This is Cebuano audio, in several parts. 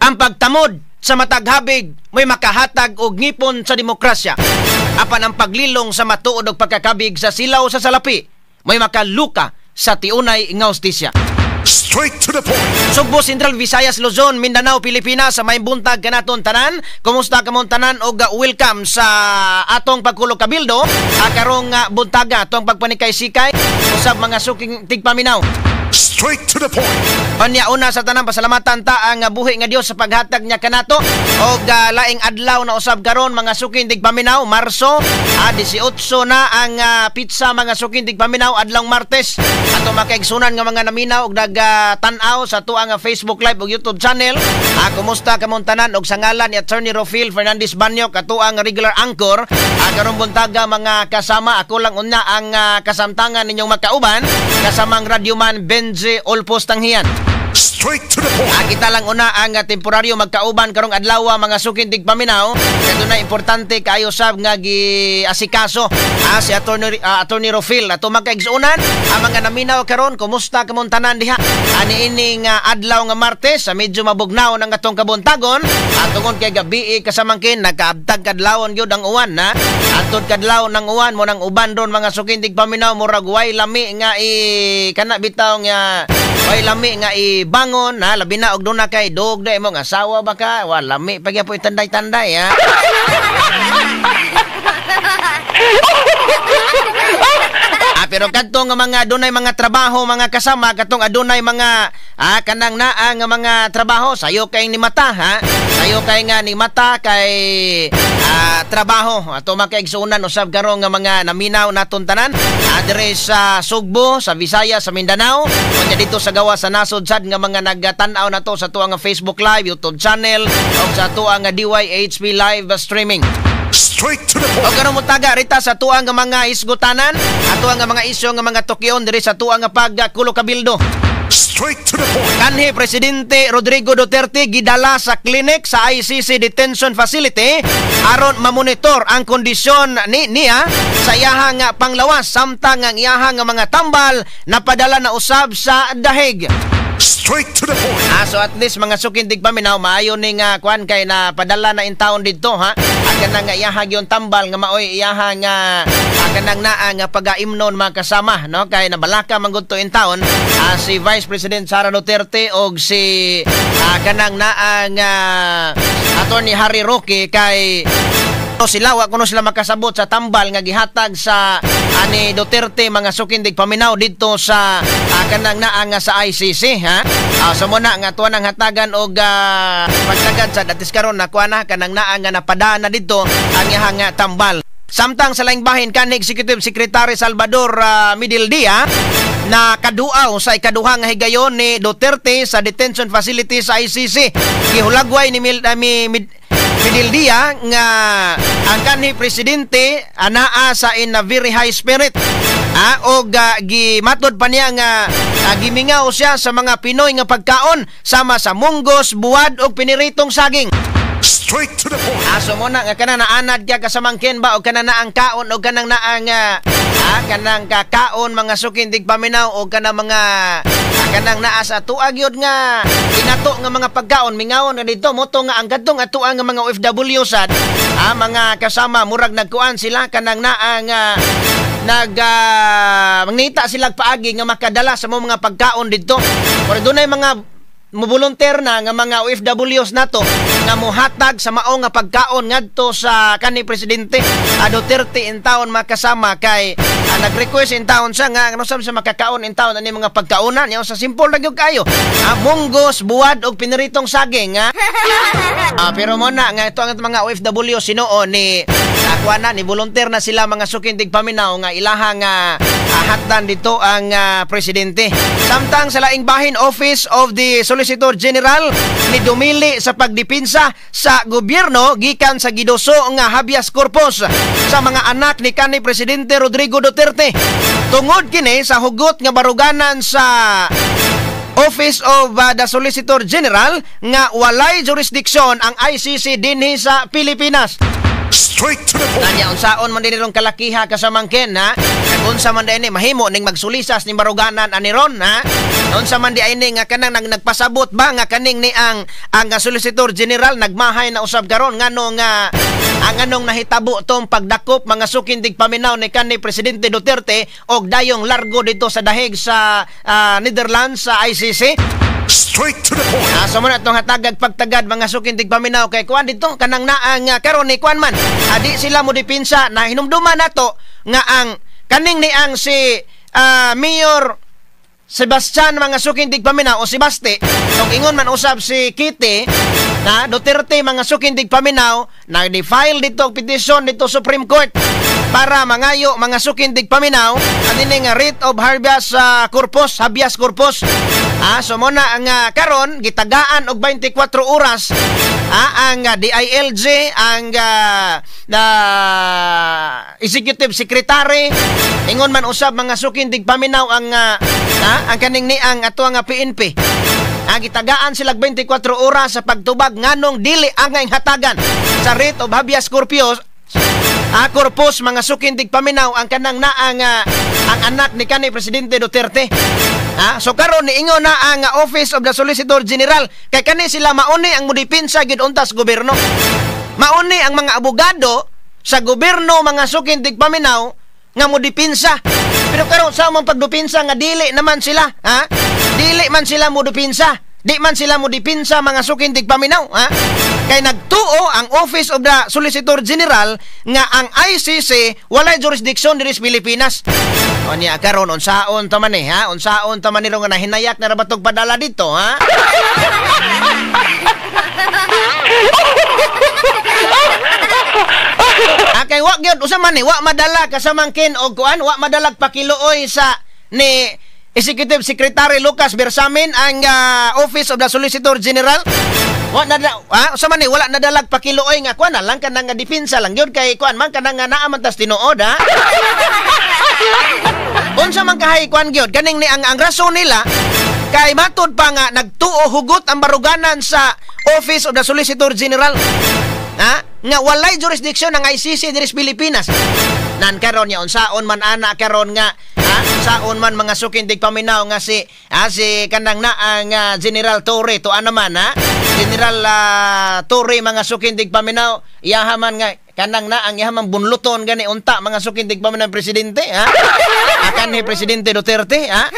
Ang pagtamod sa matag habig may makahatag og ngipon sa demokrasya. Apan ang paglilong sa matuod og pagkakabig sa silaw sa salapi may makaluka sa tiunay nga hustisya. Straight to the point. Sugbo, Central Visayas, Luzon, Mindanao, Pilipinas, sa may buntag kanaton tanan. Kumusta kamong tanan og welcome sa atong pagkulog kabildo. Karong buntaga atong pagpanikay-sikay usab, mga suking tigpaminaw. Straight to the point. Unya, una sa tanan, pasalamatan ta ang buhi nga Dios sa paghatag niya kanato og laing adlaw na usab karon, mga suking tigpaminaw, Marso 18 na ang petsa, mga suking tigpaminaw, adlawng Martes. Ato makaigsunan nga mga naminaw og nagtan-aw sa atuang Facebook Live ug YouTube channel. Kumusta kamong tanan og sa ngalan ni Attorney Rofil Fernandez Banyo, katuang regular anchor karong buntaga, mga kasama, ako lang unya ang kasamtangan ninyong makauban kasamang radyoman Benji Olpos Tanghian. Straight to the point. Kita lang una ang temporaryo magkauban karong adlaw, mga suking tigpaminaw, kay dunay importante kaayo sab nga giasikaso si Attorney Rofil. Ato magkaigsuonan ang mga naminaw karon, kumusta kamong tanan diha ani ining adlaw nga Martes sa medyo mabugnaw ng atong kabuntagon at tungod kay gabi kasamangkin nagkaabtag kadlawon gyud ang uwan na antod kadlaw ng uwan mo nang uban ron, mga suking tigpaminaw, murag way lami nga i kana bitaw nga way lami nga ibangon ha, labi na og duna kay dog da imong asawa ba ka wa lami pa gyapon tanday-tanday ha. Pero kadto nga mga adunay mga trabaho, mga kasama, katong adunay mga kanang naa nga mga trabaho, sayo kay ni mata ha, sayo kay nga ni mata kay trabaho. Ato makaigsuonan usab karon nga mga naminaw naton tanan diri sa Sugbo, sa Visayas, sa Mindanao, unya dito sa gawa sa nasod sad nga mga nagtan-aw nato sa tuang Facebook Live, YouTube channel ug sa tuang DYHP live streaming. Straight to the O point. karon mutaga rita sa tuang nga mga isgutanan, ato nga mga isyo nga mga tukyon diri sa tuang nga pagkulo kabildo. Straight to the point. Kanhi Presidente Rodrigo Duterte gidala sa clinic sa ICC Detention Facility aron mamonitor ang kondisyon ni niya sa iyahang panglawas samtang ang iyahang mga tambal napadala na usab sa dahig. Straight to the point. So at least, mga suking tigpaminaw, maayo ni nga kuan kay na padala na in taon didto ha. Ang kanang nga iyahag yung tambal nga maoy iyaha nga kanang naa nga pagaimnon, mga kasama, no, kay nabalaka man gud to in taon si Vice President Sara Duterte og si kanang naa nga Attorney Harry Roque kay no, sila wa kuno sila makasabot sa tambal nga gihatag sa ani Duterte, mga suking tigpaminaw, didto sa kanang naa nga sa ICC ha. So muna nga tuwa nang hatagan og pagtagad sa datis karon nakuha na kanang naa nga napadana didto ang iyahang tambal. Samtang sa laing bahin, kanhi Executive Secretary Salvador Medialdea na kaduaw sa ikaduha nga higayon ni Duterte sa detention facility sa ICC. Gihulagway ni Mil, mi, Mid, Medialdea nga ang kanhi presidente anaa sa in a very high spirit. Og gimatod pa niya nga gimingaw siya sa mga Pinoy nga pagkaon sama sa munggos, buwad og piniritong saging. Straight to the point. Aso mo na nga kanang naanad ka kasamangkin ba o kanang naang kaon o kanang naang kanang kakaon, mga suking tigpaminaw, o kanang mga kanang naa sa tuag yun nga inato nga mga pagkaon mingawon nga dito moto nga ang kadtong atua nga mga OFW sad mga kasama, murag nagkuan sila kanang naa nga nag mangnita sila paagi nga makadala sa mga pagkaon didto. Pero dunay mga mo-volunteer na nga mga OFWs nato nga mohatag sa mao nga pagkaon ngadto sa kanhi presidente Duterte in town, makasama, kay nag-request in town siya nga ano sa makakaon in town ani mga pagkaonan niya sa simple ra gyud kayo munggos, buwad og piniritong saging ha. Pero mo na nga ito ang mga OFW sinuo ni nakuha na ni volunteer na sila, mga suking tigpaminaw, nga ilahang hatdan dito ang presidente. Samtang sa laing bahin, Office of the Solicitor General ni dumili sa pagdipinsa sa gobyerno gikan sa giduso nga habeas corpus sa mga anak ni kanhi presidente Rodrigo Duterte. Tungod kini sa hugot nga baruganan sa Office of the Solicitor General nga walay jurisdiction ang ICC dinhi sa Pilipinas. Straight to the point. Nanya unsaon man dinhi rong kalakiha kasamangkin, ha? Kag unsa man dinhi mahimo ning magsulisas ning baruganan ani ron, ha? Unsa man di ay ni nga kanang nagpasabot ba nga kaning ni ang Solicitor General nagmahay na usab karon ngano nga ang anong nahitabo tong pagdakop mga suking tigpaminaw ni kanhi Presidente Duterte og dayong largo dito sa dahig sa Netherlands sa ICC. Straight to the point. So muna itong hatagag pagtagad mga suking tigpaminaw kay kuan dito kanang naang karon ni kuan man adi sila mo dipinsa na hinumduman nato nga ang kaning ni ang si Mayor Sebastian mga suking tigpaminaw o si Basti kung ingon man usab si Kitty na Duterte mga suking tigpaminaw na di-file dito og petisyon dito Supreme Court para mangayo mga suking tigpaminaw ani nga writ of habeas corpus, habeas corpus. So muna ang karon gitagaan og 24 oras ang DILG, ang Executive Secretary, ingon man usab mga suking tigpaminaw ang ang kaning ni ang ato nga PNP. Gitagaan sila 24 oras sa pagtubag nganong dili angay hatagan sa writ of habeas corpus. Corpus mga suking tigpaminaw ang kanang naang ang anak ni kanhi Presidente Duterte. So karon niingon na ang Office of the Solicitor General kay kani sila mauni ang modipinsa gyud untas gobyerno. Mauni ang mga abogado sa gobyerno mga suking tigpaminaw nga modipinsa. Pero karon sa among pagdupinsa nga dili naman sila, ha? Dili man sila modipinsa. Di man sila modipinsa mga suking tigpaminaw, ha? Kay nagtuo ang Office of the Solicitor General nga ang ICC walay jurisdiction diri sa Pilipinas. O niya karon unsaon ta man eh, ha? Unsaon ta man ni nga nahinayak na ra batog padala dito, ha? Kay wa gyud usa man ni wa madala kasamangkin og kuan, wa madalag pakiluoy sa ni Executive Secretary Lucas Bersamin ang Office of the Solicitor General. Wa na usa man ni wala nadalag pakiluoy nga kuan na lang kanang nga depensa lang gyud kay kuan man kanang nga naa man tas tinuod, ha? Unsa man kahay kuan gyud kaning ni ang rason nila kay matud pa nga nagtuo hugot ang baruganan sa Office of the Solicitor General. Ha? Nga walay jurisdiction ang ICC diri sa Pilipinas. Nan karon ya unsaon man ana karon nga unsaon man mga suking tigpaminaw nga si si kanang naang General Torre to ana man, ha? General Torre mga suking tigpaminaw iyaha man nga kanang naang iyaha man bunluton gani unta mga suking tigpaminaw presidente, ha? Akan ni Presidente Duterte, ha?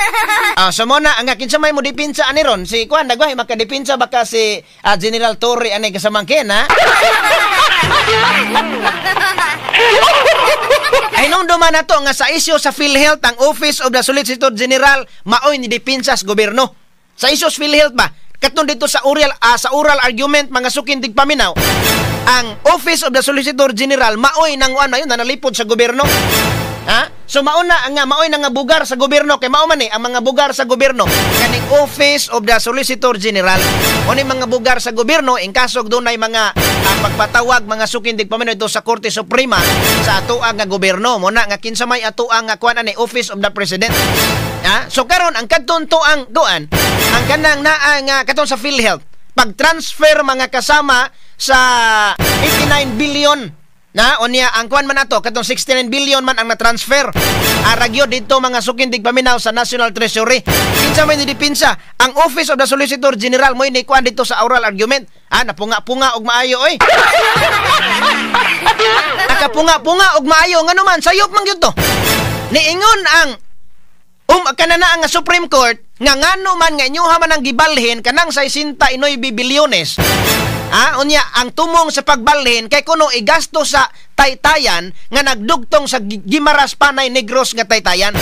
So muna ang kinsa may mo dipinsa ani ron si kuan nagwahi makadipinsa baka si General Torre ani kasamangkin, ha? Ay nung duman na to nga sa isyu sa PhilHealth ang Office of the Solicitor General maoy ni dipinsa sa gobyerno. Sa isyu sa PhilHealth ba? Katong dito sa oral argument mga suking tigpaminaw, ang Office of the Solicitor General maoy nang kuan mayon nanalipod sa gobyerno. Ha? So mauna ang maoy nga bugar sa gobyerno kay mao man ni ang mga bugar sa gobyerno kaning Office of the Solicitor General. Oni mga bugar sa gobyerno in kaso dunay mga pagpatawag mga suking tigpaminaw ito sa Korte Suprema sa atoa nga gobyerno. Muna nga kinsa may atoa nga kuan ani Office of the President. Ha? So karon ang kadton to ang kuan ang kanang naa nga katon sa PhilHealth pag-transfer mga kasama sa 89 billion na unya ang kuan man ato katong 69 billion man ang na-transfer aragyo dito mga suking tigpaminaw sa National Treasury. Kinsa may nidipinsa ang Office of the Solicitor General mo'y ni kuan dito sa oral argument. Napunga-punga og maayo oy. Nakapunga-punga og maayo ngano man sayop man gyud to. Niingon ang kanana ang Supreme Court nga ngano man nga inyuha man ang gibalhin kanang 69 bilyones. Unya ang tumong sa pagbalhin kay kuno igasto sa taytayan nga nagdugtong sa Gimaras Panay Negros nga taytayan.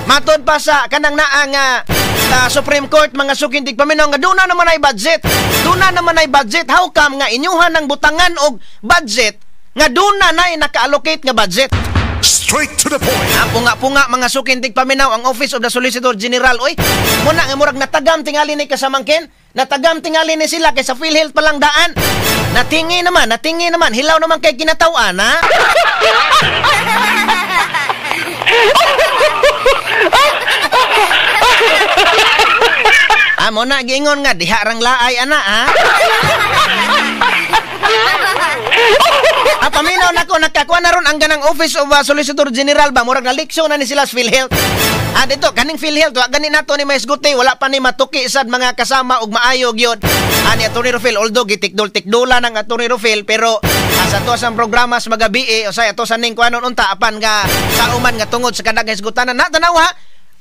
Matod pa sa kanang naa nga Supreme Court mga suking tigpaminaw nga duna naman ay budget. Duna naman ay budget. How come nga inyuhan ng butangan og budget nga duna na naka-allocate nga budget? Straight to the point. Punga-punga mga suking tigpaminaw ang Office of the Solicitor General. Oy, muna nga murag natagam tingali ni kasamangkin. Natagam tingali ni sila kay sa PhilHealth pa lang daan. Natingi naman, hilaw naman kay kinatawan, ha? Muna giingon nga diha rang laay ana, ha? Ah, paminaw nako, nakakuha na ron ang ganang Office of Solicitor General ba, murag naliksyon na ni sila sa PhilHealth. Ah, dito kaning PhilHealth, wa gani nato ni maisguti, wala pa ni matuki sad mga kasama og maayo gyud. Ah, ni Attorney Rufil, although gitikdol-tikdola ng Attorney Rufil, pero sa ato sa programa sa magabi o sa ato sa ning kuanon unta apan nga sauman nga tungod sa kadaghan hisgutanan na tanaw ha,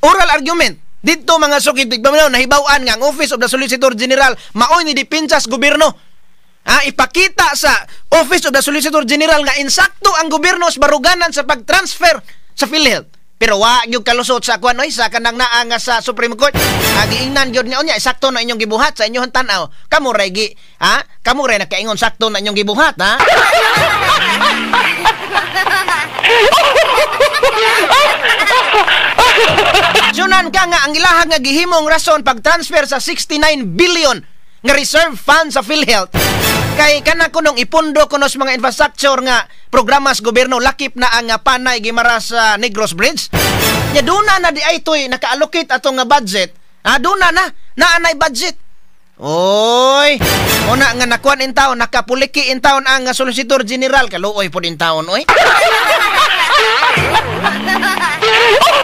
oral argument. Dito mga suki tigpaminaw, nahibaw-an nga ang Office of the Solicitor General maoy ni depensa sa gobyerno. Ah, ipakita sa Office of the Solicitor General nga insakto ang gobyerno sa baruganan sa pag-transfer sa PhilHealth. Pero wa gyud kalusot sa kuan oy, sa kanang naa nga sa Supreme Court. Ah, giingnan gyud nga unya sakto na inyong gibuhat sa inyong tan-aw. Kamo ray gi, ha? Kamo ray nakaingon sakto na inyong gibuhat, ha? Sunan ka nga ang ilahang nga gihimong rason pag-transfer sa 69 billion nga reserve fund sa PhilHealth kay kana kunong ipundo kuno sa mga infrastructure nga programa sa gobyerno, lakip na ang Panay Guimaras sa Negros Bridge. Nya duna na di ay toy naka-allocate ato nga budget. Ah, duna na naanay budget. Oy, una nga nakuan in taon, nakapuliki in taon ang Solicitor General, kaluoy pod in taon oy.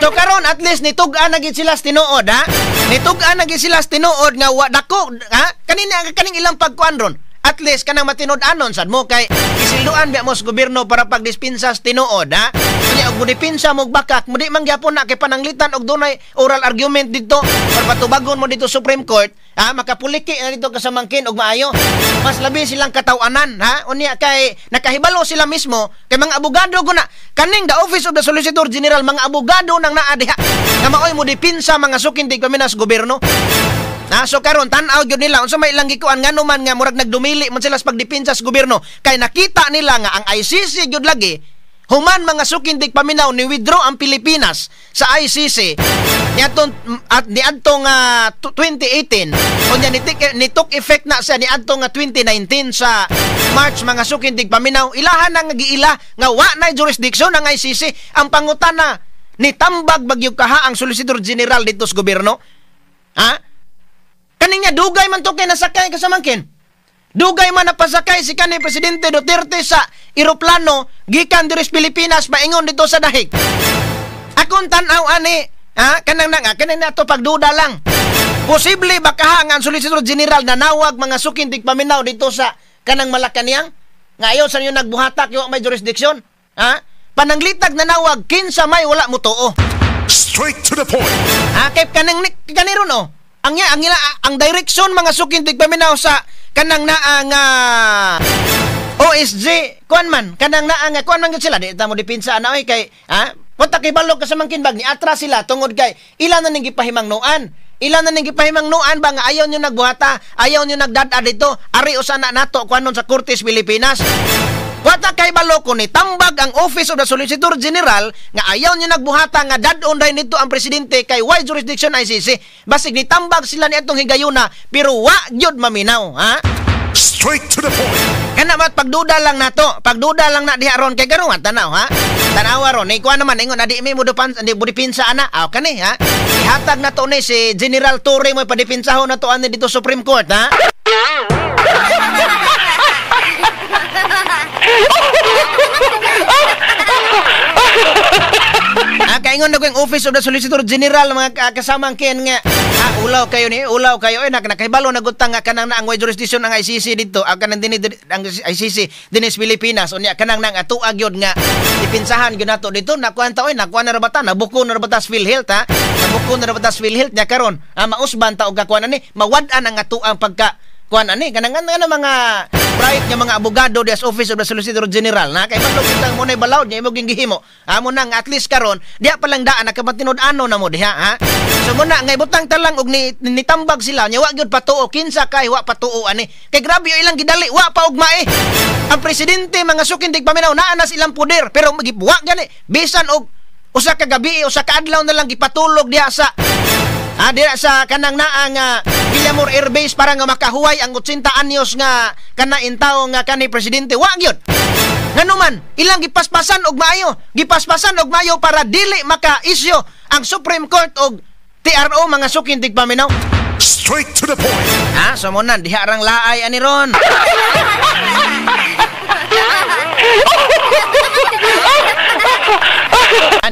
So karon at least nitug-an na gid sila sa tinuod, ha? Nitug-an na gid sila sa tinuod nga wa dako, ha? Kanina kaning ilang pagkuan ron. At least kanang matinud-anon sad mo kay isilduan biya mo sa gobyerno para pagdispensa sa tinuod, ha? Kunya og modipinsa mo bakak, mo di man gyapon na kay pananglitan og dunay oral argument didto para patubagon mo dito Supreme Court, ha? Makapuliki na dito kasamangkin og maayo. Mas labi silang kataw-anan, ha? Unya kay nakahibalo sila mismo kay mga abogado guna kaning the Office of the Solicitor General, mga abogado nang naa diha nga maoy mo dipinsa mga sukindig paminas gobyerno. Na so karon tan-aw gyud nila unsa may ilang gikuan ngano man nga murag nagdumili man sila sa pagdepensa sa gobyerno kay nakita nila nga ang ICC gyud lagi human mga sukindig paminaw ni withdraw ang Pilipinas sa ICC niadtong at niadtong 2018 unya ni took effect na sa niadtong 2019 sa March mga sukindig paminaw, ilahan ang giila nga wa nay jurisdiction ang ICC. Ang pangutana nitambag bagyog kaha ang Solicitor General dito sa gobyerno, ha? Kaning dugay man to kay nasakay kasamangkin. Dugay man napasakay si kanhi Presidente Duterte sa eroplano gikan diri sa Pilipinas paingon dito sa dahig. Akong tan-aw ani, ha, kanang nang kanang nato pagduda lang. Posible ba kaha nga ang Solicitor General nanawag mga sukindig paminaw dito sa kanang Malacañang nga ayaw sa inyo nagbuhatak yung may jurisdiction, ha? Pananglitag nanawag kinsa may wala mo tuo. Straight to the point. Ha, kay kanang kaniro no. Ang ang direction mga sukindig paminaw sa kanang naa nga OSG kuan man kanang naa nga kuan man gyud sila di ta mo dipinsa ana oy kay ha punta kay balog ka sa mangkinbag ni atras sila tungod kay ila na ning gipahimangnoan, ila na ning gipahimangnoan ba nga ayaw nyo nagbuhata, ayaw nyo nagdad-a dito, ari usana nato kuanon sa Kortes Pilipinas. Wata kay baloko ni tambag ang Office of the Solicitor General nga ayaw niyo nagbuhata nga dad-on dahil nito ang presidente kay why jurisdiction ICC. Basig ni tambag sila ni atong higayuna pero wa gyud maminaw, ha? Straight to the point. Kana mat pagduda lang nato, pagduda lang na diha ron kay karon tanaw, ha? Tanawa ron, ni kuan naman ingon adi mi mo dupan di dipinsa ana. Aw kani, ha? Ihatag nato ni si General Torre mo padipinsahon nato ani dito Supreme Court, ha? Ah, kaingon na ko yung Office of the Solicitor General mga kasamang ken nga ulaw kayo ni, ulaw kayo ay nakahibalo na gutang nga kanang na ang jurisdiction ang ICC dito, ang kanang dinhi ang ICC dinhi sa Pilipinas unya kanang nang atuag gyud nga dipinsahan gyud nato dito nakuan ta oy, nakuan na ra bata, nabuko na ra bata sa PhilHealth, ha? Nabuko na ra bata sa PhilHealth nya karon, mausban ta og kakuan ani, mawad-an ang atuang pagka kuan ani kanang nga mga bright nga mga abogado des Office of the Solicitor General na kay balog kitang mo nay balawd nya imong gihimo. Amo nang at least karon diha pa lang daan nakapatinud-ano na mo diha, ha? So muna ngay butang ta lang og nitambag sila nya wa gyud patuo kinsa kay wa patuo ani kay grabe ilang gidali wa pa ugma eh. Ang presidente mga sukindig paminaw naa na silang poder pero magibuwa gani bisan og usa ka gabi usa ka adlaw na lang gipatulog diha sa diha sa kanang naa nga Villamor Air Base para nga makahuway ang 80 anyos nga kana intaw nga kani presidente wa gyud. Nganuman ilang gipaspasan og maayo, gipaspasan og maayo para dili maka-isyu ang Supreme Court og TRO mga sukindig paminaw. Straight to the point. Ha, so mo na diha rang laay ani ron.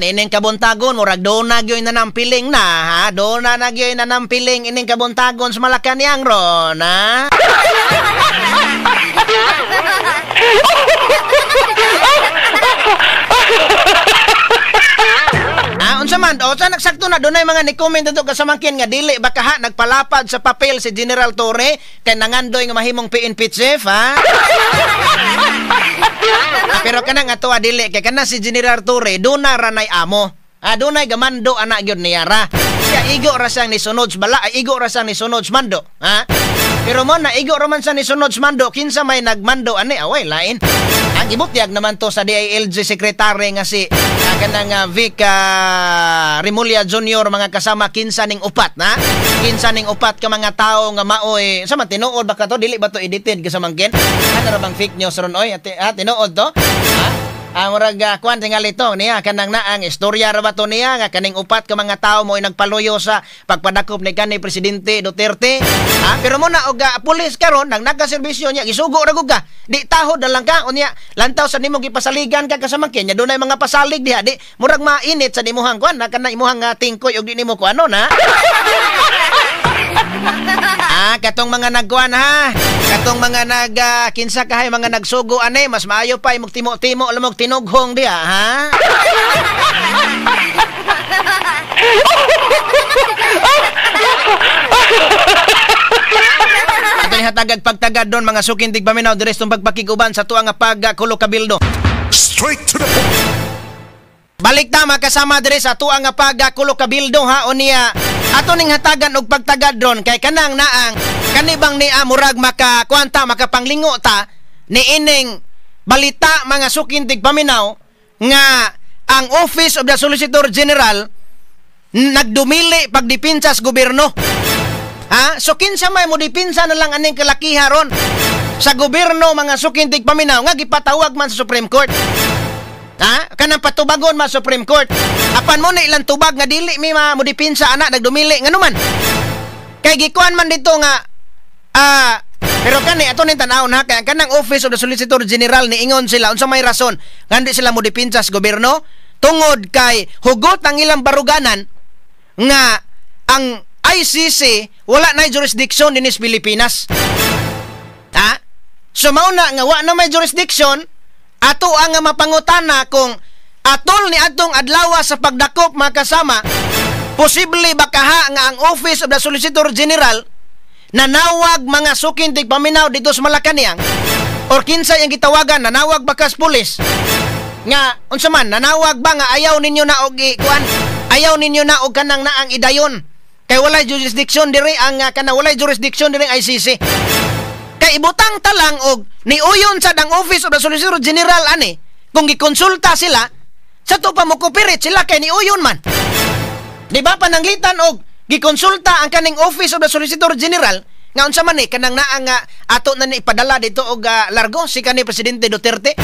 Ining kabuntagon murag doon na gyud na nampiling na ha, doon na gyud na nampiling ining kabuntagon sa Malacañang ron ha. Unsa man o sa nagsakto na dunay mga ni-comment dito kasamangkin nga dili baka ha nagpalapad sa papel si General Torre kay nangandoy nga mahimong PNP chief ha. Pero kanang ato dili kay kana si General Torre duna ra nay amo. Dunay gamando ana gyud niya ra. Siya igo ra siyang nisunod bala, igo ra siyang nisunod mando, ha? Pero mo na igo ra man sa nisunod mando, kinsa may nagmando ani away lain. Ang gibutyag naman to sa DILG secretary nga si kanang Vic Remulla Jr. mga kasama kinsa ning upat na. Kinsa ning upat ka mga tawo nga maoy sa man tinuod ba ka to, dili ba to edited kasamangkin? Ano ra bang fake news ron oy? Tinuod to? Ha? Murag kuan tingali to niya kanang naang istorya ra ba to niya nga kaning upat ka mga tawo mo'y nagpaluyo sa pagpadakop ni kanhi Presidente Duterte. Pero mo na og pulis karon nang nagaserbisyo niya gisugo ra gud ka. Di tahod na lang ka unya lantaw sa nimo gipasaligan ka kasamangkin nya dunay mga pasalig diha di murag mainit sa nimuhang kuan na kana imuhang tingkoy og di nimo kuano na. Katong mga nagkuan ha. Katong mga nag kinsa kahay mga nagsugo ane mas maayo pa imong timo-timo lamog tinughong diha ha. Ato ni hatagag pagtagad don mga suking tigpaminaw diri sa pagpakiguban sa tuang nga pagkulo kabildo. Straight to the point. Balik ta makasama diri sa tuang nga pagkulo kabildo ha unya. Ato ning hatagan og pagtagad ron kay kanang naang kanibang ni murag makakuanta makapanglingo ta ni ining balita mga suking tigpaminaw nga ang Office of the Solicitor General nagdumili pagdipinsa sa gobyerno. Ha? So kinsa may modipinsa na lang aning kalakiha ron sa gobyerno mga suking tigpaminaw nga gipatawag man sa Supreme Court. Ha? Kanang patubagon man Supreme Court. Apan mo na ilang tubag nga dili mi modipinsa ana nagdumili nganuman. Kay gikuan man dito nga pero kani ato ning tan-awon ha kay kanang Office of the Solicitor General niingon sila unsa may rason nga di sila modipinsa sa gobyerno tungod kay hugot ang ilang baruganan nga ang ICC wala na jurisdiction dinhi sa Pilipinas. Ha? So mao na nga wa na may jurisdiction ato ang mapangutana kung atol ni atong adlaw sa pagdakop mga kasama, posible ba kaha nga ang Office of the Solicitor General nanawag mga suking tigpaminaw dito sa Malacañang or kinsay ang gitawagan, nanawag ba kas pulis nga unsa man nanawag ba nga ayaw ninyo na og kuan, ayaw ninyo na og kanang naang idayon kay walay jurisdiction diri ang kanang walay jurisdiction diri ang ICC. Kay ibutang ta lang og niuyon sad ang Office of the Solicitor General ani kung gikonsulta sila sa to pa mo-cooperate sila kay niuyon man. Di ba pananglitan og gikonsulta ang kaning Office of the Solicitor General nga unsa man ni kanang naa nga ato na ni ipadala dito og largo si kani Presidente Duterte.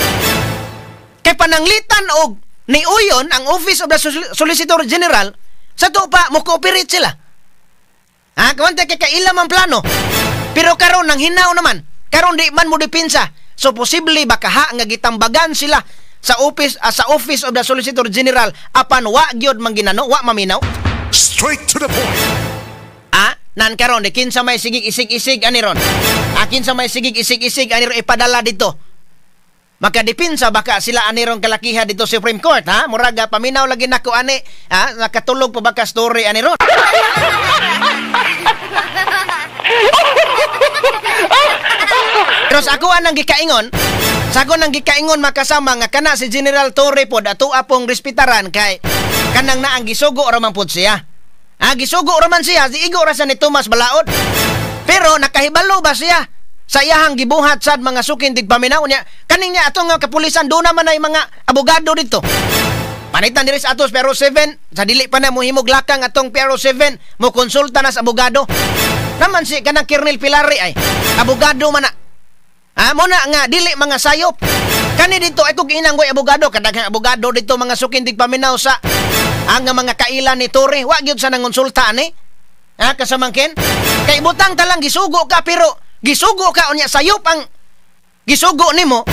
Kay pananglitan og niuyon ang Office of the Solicitor General sa to pa mo-cooperate sila. Ha, kawante kay kaila man plano. Pero karon nang hinaw naman, karon di man mo dipinsa. So posible ba kaha nga gitambagan sila sa office sa Office of the Solicitor General apan wa gyud man ginano, wa maminaw. Straight to the point. Nan karon di kinsa may sigig isig-isig ani ron. Kinsa may sigig isig-isig ani ron ipadala dito. Makadipinsa baka sila ani ron kalakiha dito sa Supreme Court ha. Murag paminaw lagi nako ani ha, nakatulog pa baka story ani ron. Pero sa ako anang gikaingon, sa ako nang gikaingon makasama nga kana si General Torre pod ato apong respetaran kay kanang naang gisugo ra man pod siya. Gisugo ra man siya, si igo ra sa ni Tomas Balaod. Pero nakahibalo ba siya sa iyahang gibuhat sad mga suking tigpaminaw niya? Kaning niya atong nga kapulisan doon naman ay mga abogado dito. Panitan diri sa atos pero 7 sa dili pa na mohimog lakang atong pero 7 mo konsulta na sa abogado. Naman si kanang Colonel Pilari ay abogado man na. Mo na nga dili mga sayop. Kani dito ay kog inang goy abogado kadaghang abogado dito mga suking tigpaminaw sa ang mga kaila ni Torre wa gyud sa nangonsulta ani. Kasamangkin kay butang talang gisugo ka pero gisugo ka unya sayop ang gisugo nimo.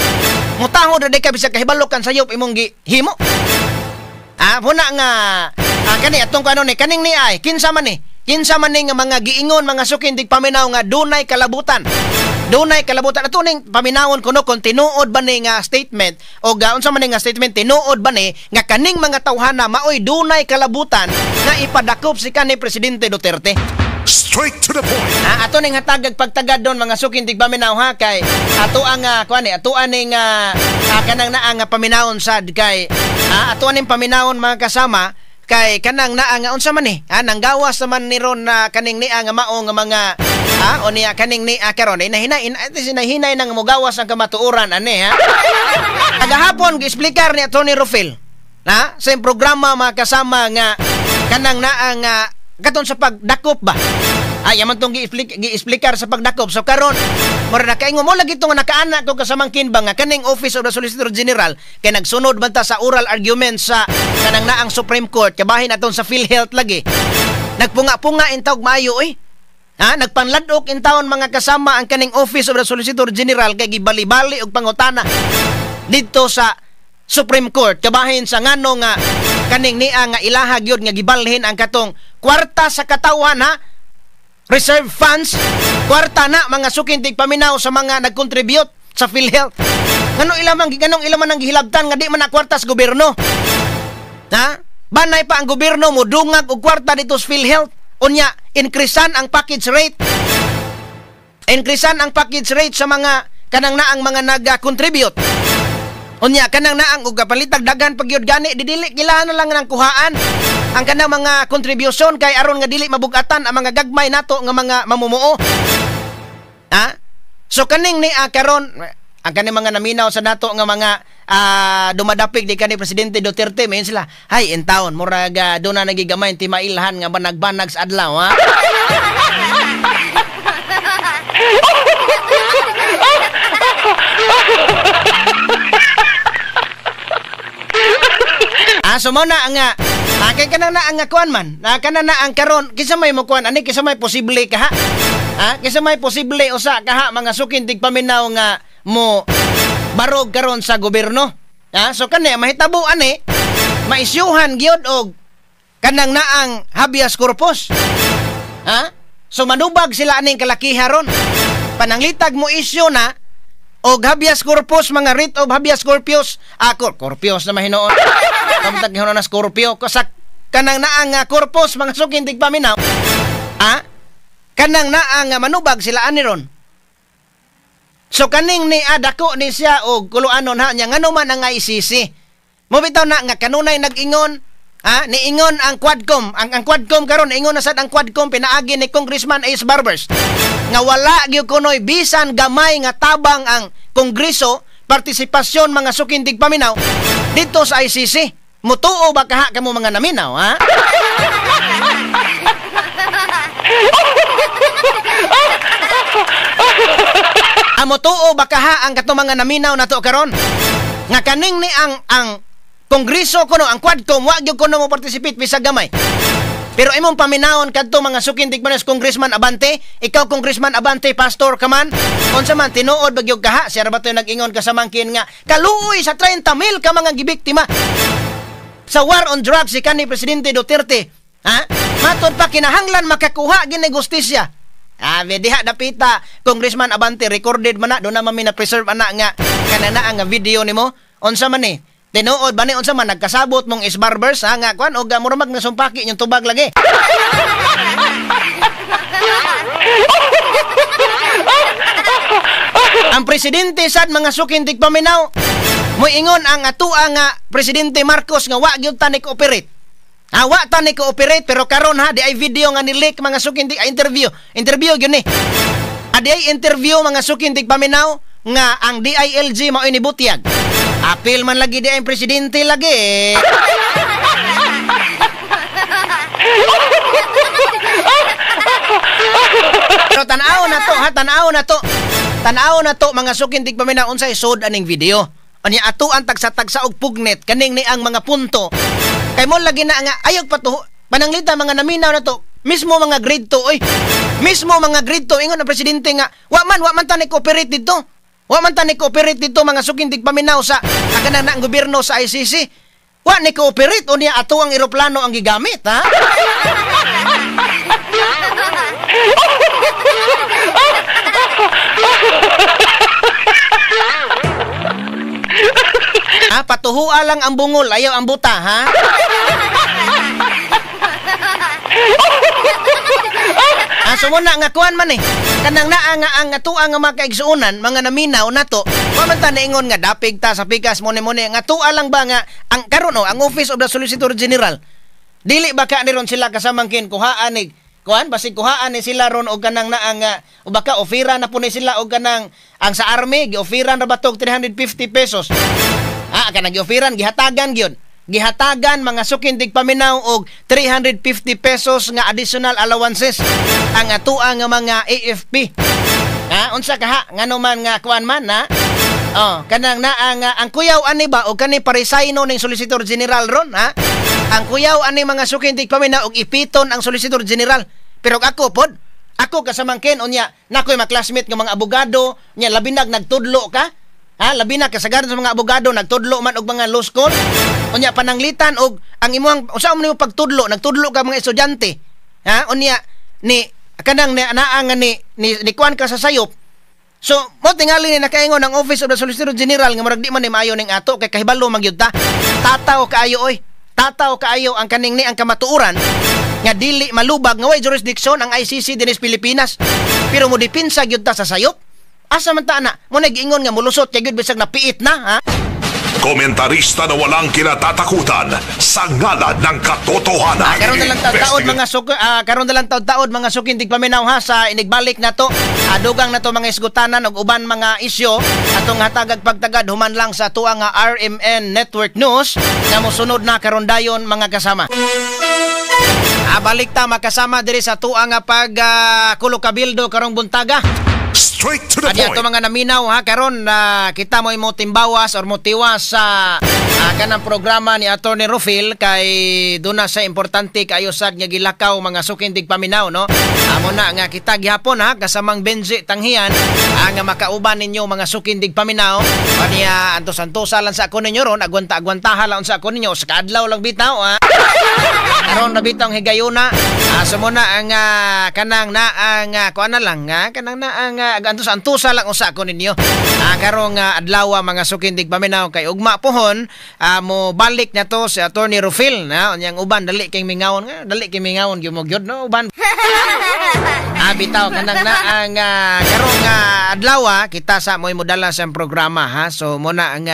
Mutahod ra di ka bisag kahibalo kan sayop imong gihimo. Ah, huna nga kani atong kuno ni kaning ni ay kinsa man ni? Kinsa man ni nga mga giingon mga sukin tig paminaw nga dunay kalabutan. Dunay kalabutan ato ning paminawon kuno kung tinuod ba ni nga statement o unsa man ni nga statement, tinuod ba ni nga kaning mga tawhana maoy dunay kalabutan nga ipadakop si kanhi Presidente Duterte. Straight to the point. Ato ning hatagag pagtagad don mga sukin tig paminaw ha kay ato ang kuan ni ato aning kanang naa nga paminawon sad kay ato aning paminawon mga kasama kay kanang naa nga unsa man ni nanggawas naman ni ron na kaning nia nga mao nga mga o niya kaning ni karon hinahinay nang mogawas ang kamatuoran ani ha. Kagahapon giexplikar ni Attorney Rufil na sa programa mga kasama nga kanang naa nga katon sa pagdakop ba. Ay, yaman tong gi-explikar sa pagdakop. So karon, mura nakaingon mo lagi tong nakaana ko kasamangkin ba nga kaning Office of the Solicitor General kay nagsunod man ta sa oral argument sa kanang naang Supreme Court kabahin aton sa PhilHealth lagi. Nagpunga-punga intawg maayo oy. Ha, nagpanladok intawon mga kasama ang kaning Office of the Solicitor General kay gibali-bali og pangutana didto sa Supreme Court kabahin sa ngano nga kaning nia nga ilaha gyud nga gibalhin ang katong kwarta sa katawhan ha. Reserve funds, kwarta na mga sukintig paminaw sa mga nag-contribute sa PhilHealth. Nganong ilamang ang gihilabtan nga di man na kwarta sa gobyerno? Ha? Banay pa ang gobyerno mo dungag og kwarta dito sa PhilHealth. Unya, increasean ang package rate. Increasean ang package rate sa mga kanang naang mga nag-contribute. Unya, kanang naang og kapalitag daghan pag gyud gani didili kilahan na lang ng kuhaan ang kanang mga kontribusyon kay aron nga dili mabugatan ang mga gagmay nato nga mga mamumuo. Ha? So kaning ni karon ang kaning mga naminaw sa nato nga mga dumadapig di kani Presidente Duterte mayon sila, hay in town murag doon na nagigamay timailhan nga banag-banag sa adlaw ha. So mo na nga kay kanang na ang kuan man, kanang na ang karon kinsa may mo kuan ani kinsa may posible ka ha? Kinsa may posible usa ka ha mga sukin tig paminaw nga mo barog karon sa gobyerno. So kani mahitabo ani maisyuhan gyud og kanang naang habeas corpus. Ha? So manubag sila aning kalakiha ron. Pananglitag mo isyu na og habeas corpus mga writ of habeas corpus. Corpus na mahinoon. Kamtag hinuon na Scorpio sa kanang naang corpus mga sukin tig paminaw. Kanang naang manubag sila ani ron. So kaning ni dako ni siya og kuluanon ha nya ngano man ang ICC. Mo bitaw na nga kanunay nag-ingon niingon ang Quadcom, ang Quadcom karon ingon na sad ang Quadcom pinaagi ni Congressman Ace Barbers nga wala gyud kunoy bisan gamay nga tabang ang Kongreso partisipasyon mga sukintig paminaw dito sa ICC. Mutuo ba kaha kamo mga naminaw ha? Mutuo ba kaha ang katong mga naminaw nato karon? Nga kaning ni ang Kongreso kuno ang Quadcom wa gyud kuno mo participate bisag gamay. Pero imong paminawon kadto mga sukintig manes Congressman Abante, ikaw Congressman Abante pastor ka man, unsa man tinuod ba gyud kaha? Siya ra ba to'y nag-ingon kasamangkin nga kaluoy sa 30,000 ka mga gibiktima sa war on drugs si kanhi Presidente Duterte. Ha? Matod pa kinahanglan makakuha gini gustisya. Diha dapita Congressman Abante recorded man na do na mami na preserve ana nga kanana nga video nimo. Unsa man ni? Tinuod ba ni unsa man nagkasabot mong is barbers ha nga kuan og mura mag nasumpaki inyong tubag lagi. Ang presidente sad mga sukintig paminaw moingon ang atua nga Presidente Marcos nga wa gyud ta ni cooperate. Wa ta ni cooperate pero karon ha di ay video nga ni-leak mga sukintig interview. Interview gyud ni. Di ay interview mga sukintig paminaw nga ang DILG maoy nibutyag. Apil man lagi di ang presidente lagi. Pero tan-aw na to ha, tan-aw na to. Tan-aw na to mga sukintig paminaw unsay sud aning video. Unya ato ang tagsa-tagsa og pugnet kaning ni ang mga punto. Kay mo lagi na nga ayog pa to pananglita mga naminaw na to mismo mga grade 2 oy. Mismo mga grade 2 ingon ang presidente nga wa man ta ni cooperate didto. Wa man ta ni cooperate dito mga suking tigpaminaw sa kanang na ang gobyerno sa ICC. Wa ni cooperate unya ato ang eroplano ang gigamit, ha? Ha, patuhua lang ang bungol, ayaw ang buta, ha? Ah, so muna nga kuan man eh. Kanang naa nga ang atua nga mga kaigsuonan, mga naminaw nato. Wa man ta naingon nga dapig ta sa pikas mone-mone nga tua lang ba nga ang karon oh, ang Office of the Solicitor General. Dili ba ka niron sila kasamangkin kuhaan ni kuan basig kuhaan ni sila ron og kanang naa nga o baka ofira na po ni sila og kanang ang sa army giofiran ra batog 350 pesos. Ah, kanang giofiran gihatagan gyud. Gihatagan mga sukindig paminaw og 350 pesos nga additional allowances ang atua nga mga AFP. Ha, unsa ka ha? Ngano man nga kuan man ha? Oh, kanang naa nga ang kuyaw ani ba og kani paresayno ning Solicitor General ron ha? Ang kuyaw ani mga sukindig paminaw og ipiton ang Solicitor General. Pero ako pod, ako kasamangkin unya nakoy ma-classmate nga mga abogado, nya labi nag nagtudlo ka. Ha, labi na kasagaran sa mga abogado nagtudlo man og mga law school. Unya pananglitan og ang imong usa man nimo pagtudlo, nagtudlo ka mga estudyante. Ha, unya ni kanang naa nga ni kuan ka sa sayop. So, mo tingali ni nakaingon ang Office of the Solicitor General nga murag di man ni maayo ning ato kay kahibalo man gyud ta. Tataw kaayo oy. Tataw kaayo ang kaning ni ang kamatuoran nga dili malubag nga way jurisdiction ang ICC dinhi sa Pilipinas. Pero mo dipinsa gyud ta sa sayop. Asa man ta na? Mo nag-ingon nga mulusot kay gyud bisag napiit na, ha? Komentarista na walang kinatatakutan sa ngalan ng katotohanan. Karon na lang taud-taod mga karon na lang taud-taod mga sukindig paminaw ha sa inigbalik nato. Dugang nato mga isgutanan og uban mga isyu atong hatagag pagtagad human lang sa tuwa nga RMN Network News nga mosunod na karon dayon mga kasama. Balik ta makasama diri sa tuwa nga pag kulo kabildo karong buntaga. Straight to the Adi point. ato mga naminaw ha karon kita mo imo timbawas or motiwas sa kanang programa ni Attorney Rufil kay duna sa importante kaayo sad nga gilakaw mga sukindig paminaw no. Amo na nga kita gihapon ha kasamang Benji Tanghian nga makauban ninyo mga sukindig paminaw. Kaniya antos-antosa lang sa ako ninyo ron, agwanta-agwantaha lang sa ako ninyo sa kaadlaw lang bitaw ha. Karon na bitaw ang higayuna. So muna ang kanang naang kuan na lang kanang naang antos-antosa lang usa ko ninyo. Karong adlaw mga sukindig paminaw kay ugma pohon mo balik na to si Attorney Rufil na unyang uban dali kay mingawon nga dali kay mingawon gyud mo gyud no uban. Bitaw kanang naang karong adlaw kita sa mo'y modala sa programa ha. So muna ang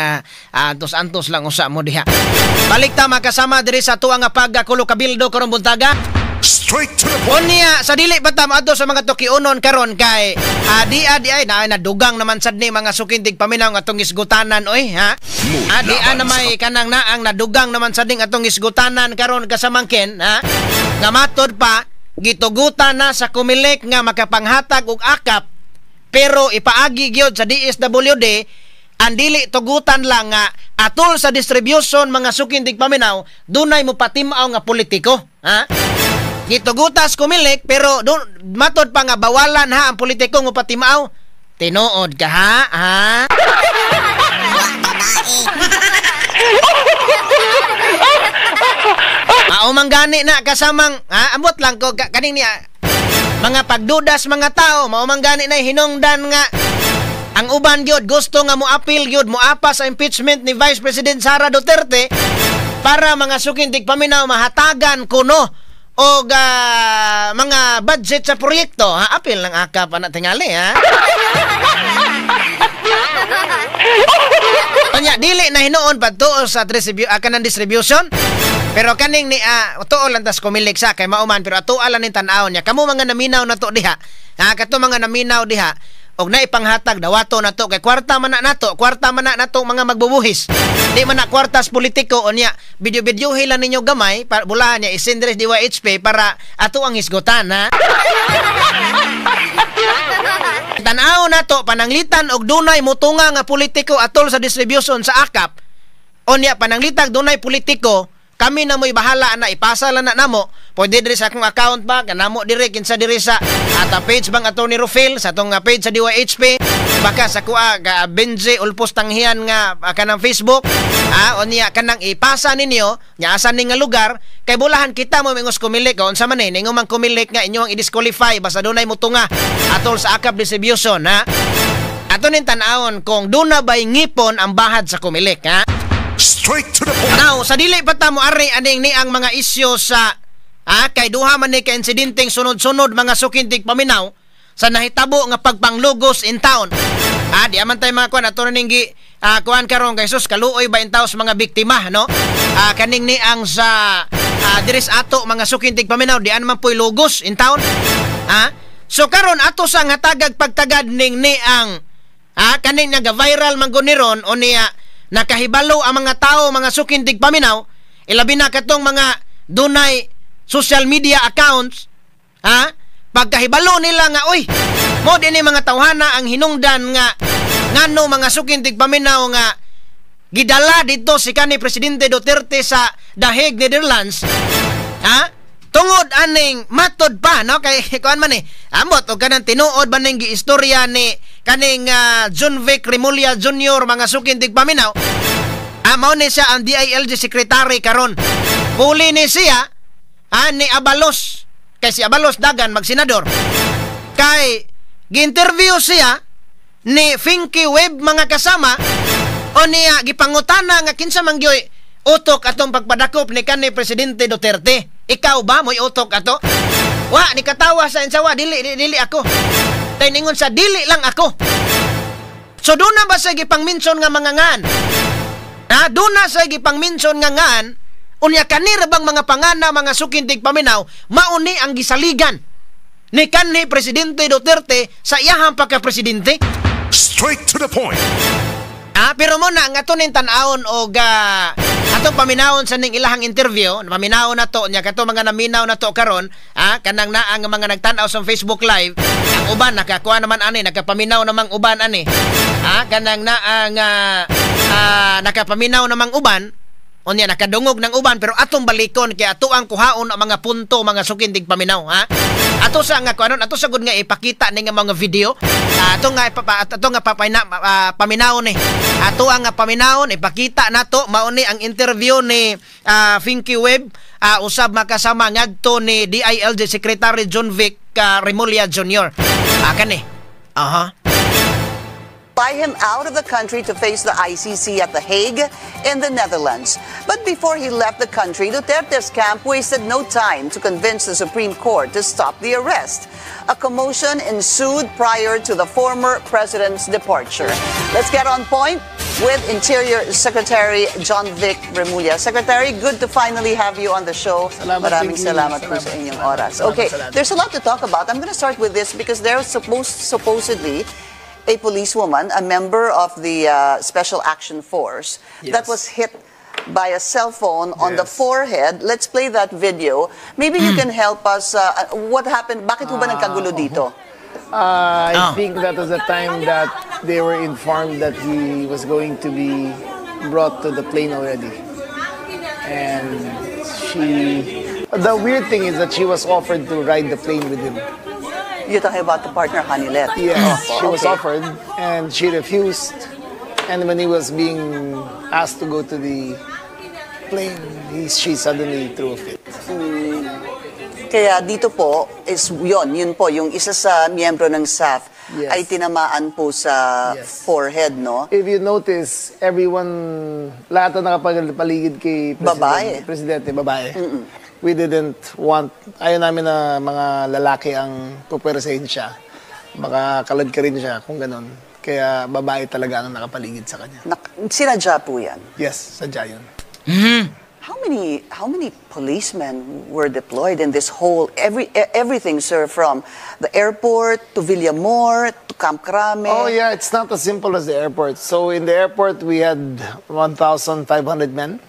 antos-antos lang usa mo diha. Balik ta makasama diri sa tuwa nga pagkulo kabildo karong buntaga. Straight to the point. Unya sa dili pa ta moadto sa mga tukiunon karon kay di ay na nadugang naman sad ni mga sukindig paminaw nga atong isgutanan oy ha. Di na may kanang naang nadugang naman sad ning atong isgutanan karon kasamangkin ha. Nga matod pa gitugutan na sa Comelec nga makapanghatag og akap pero ipaagi gyud sa DSWD ang dili tugutan lang nga atol sa distribution mga sukindig paminaw dunay mo patimaw nga politiko ha. Gitugutas Comelec pero dun, matod pa nga bawalan ha ang politiko nga patimaw. Tinuod ka ha ha. Mao man gani na kasamang ha, ambot lang ko kaning niya mga pagdudas mga tao mao man gani na hinungdan nga ang uban gyud gusto nga moapil gyud moapa sa impeachment ni Vice President Sara Duterte para mga sukindig paminaw mahatagan kuno og mga budget sa proyekto ha. Apil lang akap ana tingali ha. Unya dili na hinuon padtuo sa kanang distribution pero kaning ni tuo lang tas Comelec sa kay mauman pero atoa lang ning tan-awon niya kamo mga naminaw na to diha ha kato mga naminaw diha og naipanghatag dawato nato kay kwarta man na nato, kwarta man na nato mga magbubuhis. Di man na kwartas politiko unya video-videohi lang ninyo gamay para bulahan niya isendres DYHP para ato ang hisgutan ha. Tan-aw nato pananglitan og dunay mutunga nga politiko atol sa distribution sa akap. Unya pananglitag dunay politiko Kami na mo'y bahala na ipasa lang na namo. Pwede diri sa akong account ba, kanamo diri kinsa diri sa ata page bang Attorney Rufil, sa atong page sa DYHP, baka sa kuha ka Benji Ulpos Tanghian nga kanang Facebook, unya kanang ipasa ninyo nya asa ni nga lugar kay bulahan kita mo mingos Comelec unsa man eh ningo man Comelec nga inyo ang i-disqualify basta dunay mutunga atol sa AKAP distribution, ha. Ato ning tan-awon kung duna bay ngipon ang bahad sa Comelec, ha. Straight to the point. Now, sa dili pa ta mo ari aning ni ang mga isyu sa kay duha man ni ka insidenteng sunod-sunod, mga suking tigpaminaw, sa nahitabo nga pagpanglugos in town. Di aman tayo mga kuan ato ning gi kuan karon kay sus kaluoy ba in sa mga biktima, no? Kaning ni ang sa diris ato, mga suking tigpaminaw, di man po'y lugos in town. So karon ato sa nga tagag pagtagad ning ni ang kaning naga-viral man gud ni ron o niya nakahibalo ang mga tao, mga suking tigpaminaw, ilabi na katong mga dunay social media accounts, ha, pagkahibalo nila nga uy mo dinhi mga tawhana ang hinungdan nga ngano, mga suking tigpaminaw, nga gidala dito si kanhi Presidente Duterte sa The Hague, Netherlands, ha, tungod aning matod pa, no, kay kuan man eh ambot og kanang tinuod ba ning giistorya ni kaning John Vic Remulla Jr., mga suking tigpaminaw. Mao ni siya ang DILG secretary karon. Puli ni siya ni Abalos kay si Abalos dagan magsenador kay gi-interview siya ni Finky Webb, mga kasama, o niya gipangutana nga kinsa man gyoy utok atong pagpadakop ni kanhi Presidente Duterte, ikaw ba mo'y utok ato? Wa ni katawa sa insawa, dili, dili, dili ako. Tay ningon sa dili lang ako. So doon na ba sa gipangminson nga mga ngan? Ha, doon na sa gipangminson nga ngan, unya kanira bang mga pangana, mga suking tigpaminaw, mauni ang gisaligan ni kanhi Presidente Duterte sa iyahang pagka-presidente? Straight to the point. Pero mo na ang ato ning tan-awon og atong paminawon sa ning ilahang interview, paminawon na to nya kato mga naminaw na to karon, kanang naa nga mga nagtan-aw sa Facebook Live, ang uban nakakuha naman ani, nakapaminaw namang uban ani. Kanang naa nga nakapaminaw namang uban, unya nakadungog ng uban, pero atong balikon kay ato ang kuhaon ang mga punto, mga suking tigpaminaw, ha. Ato sa nga kuanon, ato sa gud nga ipakita ning nga mga video. Ato nga ipapa, ato nga papayna, paminawon ni. Ato ang nga paminawon ipakita nato mao ni ang interview ni Finky Webb usab makasama ngadto ni DILG Secretary John Vic Remulla Jr. Kani. Aha. Fly him out of the country to face the ICC at The Hague in the Netherlands. But before he left the country, Duterte's camp wasted no time to convince the Supreme Court to stop the arrest. A commotion ensued prior to the former president's departure. Let's get on point with Interior Secretary John Vic Remulla. Secretary, good to finally have you on the show. Salamat, Maraming Pinky. Salamat po Salamat. Sa inyong oras. Salamat, Okay, salamat. There's a lot to talk about. I'm going to start with this because there's supposedly a policewoman, a member of the Special Action Force, that was hit by a cell phone on the forehead. Let's play that video. Maybe you can help us. What happened? Bakit ho ba nagkagulo dito? I Ah. think that was the time that they were informed that he was going to be brought to the plane already. And the weird thing is that she was offered to ride the plane with him. You're talking about the partner, Honeylet. Yes, she was offered and she refused. And when he was being asked to go to the plane, she suddenly threw a fit. Kaya dito po is yun po, yung isa sa miyembro ng SAF ay tinamaan po sa forehead, no? If you notice, everyone, lahat na nakapaligid kay Presidente, Babae. Presidente, babae. We didn't want, ayaw namin na mga lalaki ang pupwersahin siya. Baka kaladkarin siya kung ganun. Kaya babae talaga ang nakapaligid sa kanya. Sinadya po yan. Yes, sadya yun. How many policemen were deployed in this whole everything, sir, from the airport to Villamor to Camp Crame? Oh yeah, it's not as simple as the airport. So in the airport, we had 1,500 men.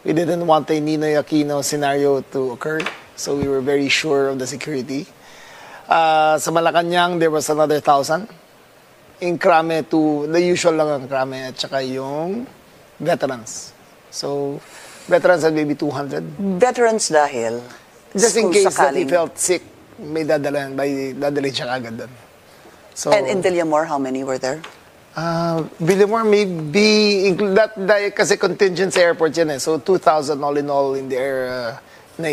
We didn't want a Ninoy Aquino scenario to occur, so we were very sure of the security. Sa Malacanang, there was another 1,000. In Crame, to the usual lang ang Crame at saka yung veterans. So, Veterans had maybe 200. Veterans dahil? Just in Kung case that he sakaling- felt sick, may dadalhin, by, dadalhin siya agad doon. So, And in Villamor, how many were there? Villamor may be, include that, dahil kasi contingent sa airport yan eh. So, 2,000 all in all in the air, na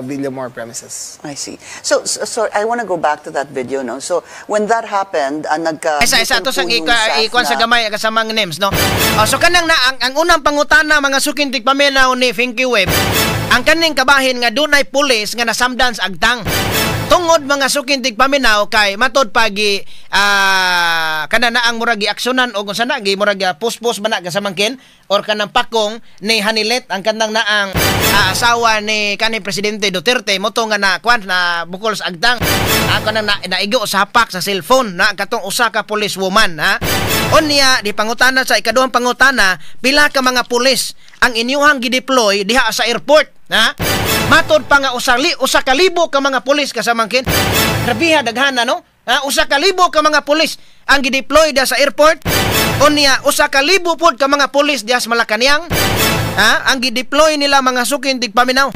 Villamor premises. I see. So I want to go back to that video, no? So, when that happened, nagka Isa isa to sa po yung ika, staff ikuan sa gamay kasamang names, no. Oh, so kanang na ang unang pangutana, mga suking tigpaminaw, ni Finky Web, ang kaning kabahin nga dunay pulis nga nasamdan sa agtang. Tungod, mga suking tigpaminaw, kay matod pagi kana na ang murag giaksyonan o kung sana gi murag puspos ba na kasamangkin or kanang pakong ni Honeylet, ang kanang naang asawa ni kanhi Presidente Duterte mo to nga na kwan na bukol sa agtang ako nang na, naigo sa hapak sa cellphone na katong usa ka police woman, ha. Unya di pangutana, sa ikaduhang pangutana, pila ka mga pulis ang inyuhang gideploy diha sa airport, ha. Matod pa nga 1,000 ka mga pulis kasamangkin. Grabiha daghana, no, ha. 1,000 ka mga pulis ang gideploy diha sa airport. Unya 1,000 pod ka mga pulis diha sa Malacañang, ha, ang gideploy nila, mga suking tigpaminaw.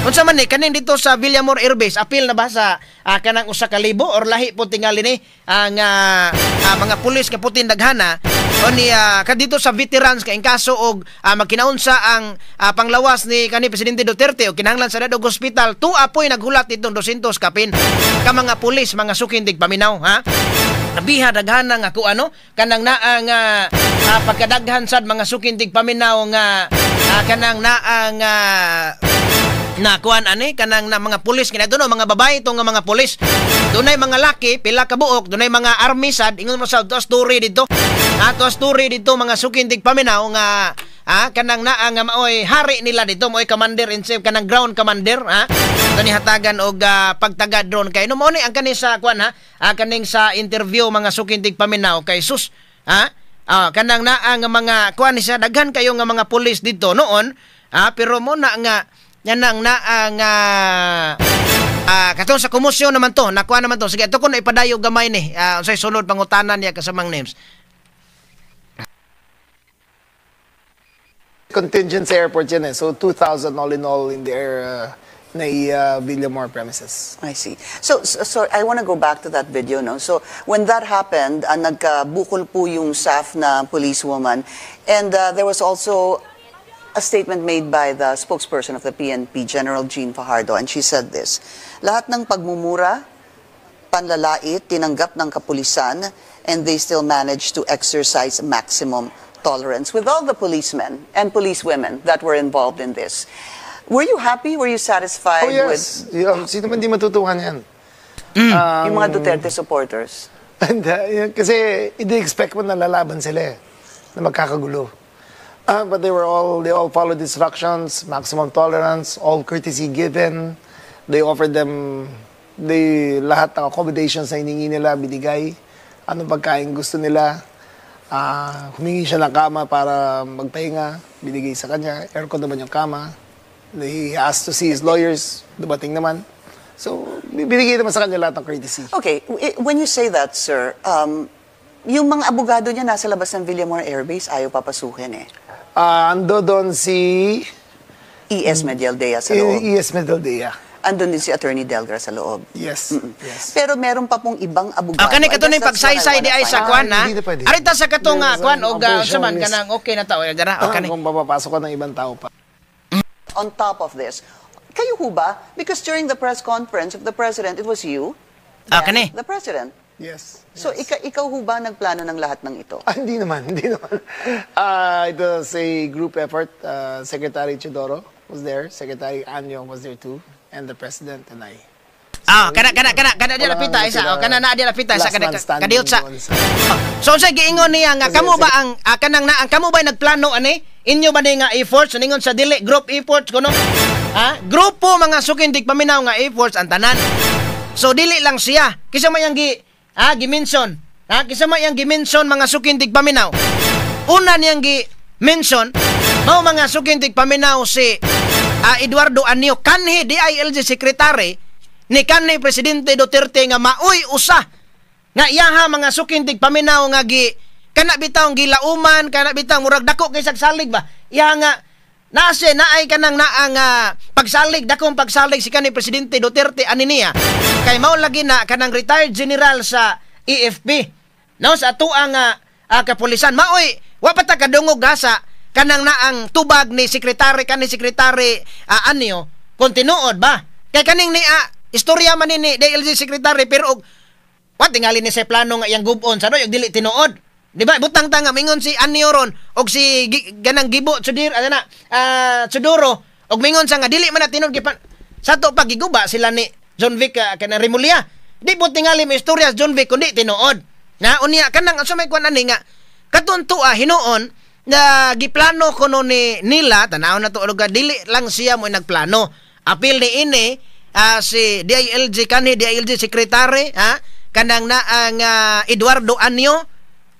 Unsa man ni kaning dito sa Villamor Air Base, apil na ba sa kanang 1,000 or lahi po tingali ni ang mga pulis nga putin daghana? O niya kadito sa veterans kay in kaso og magkinaunsa ang panglawas ni kani Presidente Duterte o kinahanglan sa dadog hospital, tuwa po'y naghulat itong 200 kapin ka mga pulis, mga suking tigpaminaw, ha. Nabiha daghana nga ku ano kanang naa nga pagkadaghan sad, mga suking tigpaminaw, nga kanang naa nga na kuan ani kanang na mga pulis kina no mga babae to nga mga pulis. Dunay mga laki pila ka buok, dunay mga army sad. Ingon mo sa story dito ato, story dito, mga suking tigpaminaw, nga kanang naa nga maoy hari nila dito, maoy commander in chief, kanang ground commander, ha. Kani hatagan og pagtaga drone kay no. Mao ni ang kani sa kuan, ha, kaning sa interview, mga suking tigpaminaw, kay sus, ha, kanang naa nga mga kuan ni siya, daghan kayo nga mga pulis dito noon, ha. Pero mo na nga yanang naa nga katong sa komosyon naman to, nakuha naman to. Sige, ito ko na ipadayo gamay ni unsay sulod pangutanan niya kasamang names. Contingent sa airport yan eh. So, 2,000 all in all in the air na Villamor premises. I see. So I want to go back to that video, no? So, when that happened, nagkabukol po yung SAF na policewoman, and there was also a statement made by the spokesperson of the PNP, General Jean Fajardo, and she said this: "Lahat ng pagmumura, panlalait, tinanggap ng kapulisan, and they still managed to exercise maximum tolerance." With all the policemen and policewomen that were involved in this, were you happy? Were you satisfied Oh, yes. Yeah, sino man di matutuwa niyan? with yung mga Duterte supporters? And, yun, kasi hindi expect mo na lalaban sila eh, na magkakagulo. But they all followed instructions, maximum tolerance, all courtesy given. They offered them, lahat ng accommodations na hiningi nila, binigay. Anong pagkain gusto nila. Humingi siya ng kama para magpahinga, binigay sa kanya. Aircon naman yung kama. He asked to see his lawyers, dumating naman. So, binigay naman sa kanya lahat ng courtesy. Okay, when you say that, sir, yung mga abogado niya nasa labas ng Villamor Air Base, ayaw papasukin eh. Ando doon si E.S. Medialdea sa loob. E.S. Medialdea. Andun din si Attorney Delgra sa loob. Yes. Pero meron pa pong ibang abogado. Ah, kani kato ning pagsaysay di ay sa kuan, ha. Hindi na pwede. Arita sa katong kuan og unsa man Operational kanang okay na ta o dara o kani. Kung papapasok ka ng ibang tao pa. On top of this, kayo ho ba? Because during the press conference of the president, it was you Ah, and kani. the president. Yes. So ikaw ho ba nagplano ng lahat ng ito? Ah, hindi naman, hindi naman. It was a group effort. Secretary Teodoro was there. Secretary Año was there too. And the president and I. Ah, kana kana kana kana di Wala lapita nga isa. sila O kana na di lapita isa last kana man standing kadiyot sa. doon sa- So unsay giingon niya nga Kasi kamo ba ang kanang na ang kamo ba nagplano ani? Inyo ba ni nga efforts? Ningon sa dili, group efforts kuno. Ha? Grupo, mga suking tigpaminaw, nga efforts ang tanan. So dili lang siya. Kisa may ang gi gi-mention. Ha? Kisa may ang gi-mention, mga suking tigpaminaw. Una niyang gi-mention mao, mga suking tigpaminaw, si Eduardo Año, kanhi DILG secretary ni kanhi Presidente Duterte, nga maoy usa nga iyaha, mga suking tigpaminaw, nga gi kana bitawng gilauman, kana bitawng murag dako kay salig ba iya nga Nase naay kanang naang pagsalig, dakong pagsalig si kanhi Presidente Duterte ani niya. Kay mao lagi na kanang retired general sa AFP. No, sa atuang kapulisan. Maoy wa pa ta kadungog ha sa kanang naang tubag ni sekretary kanhi Secretary Año kung tinuod ba. Kay kaning ni istorya man ni DILG secretary, pero og wa tingali ni sa plano nga iyang gubon sa do dili tinuod. Di ba? Butang ta nga mingon si Año ron og si ganang Gibo Tsudir ano na Teodoro og mingon sa nga dili man na tinuod gipan sa to pagiguba sila ni Jonvic kanang Remulla. Di po tingali mo istorya sa Jonvic kundi tinuod. Na unya kanang sa may kuan ani nga katong tua hinuon na giplano kuno ni nila, tanaw na to og dili lang siya mo nagplano. Apil ni ini si DILG kanhi DILG secretary ha kanang naang Eduardo Año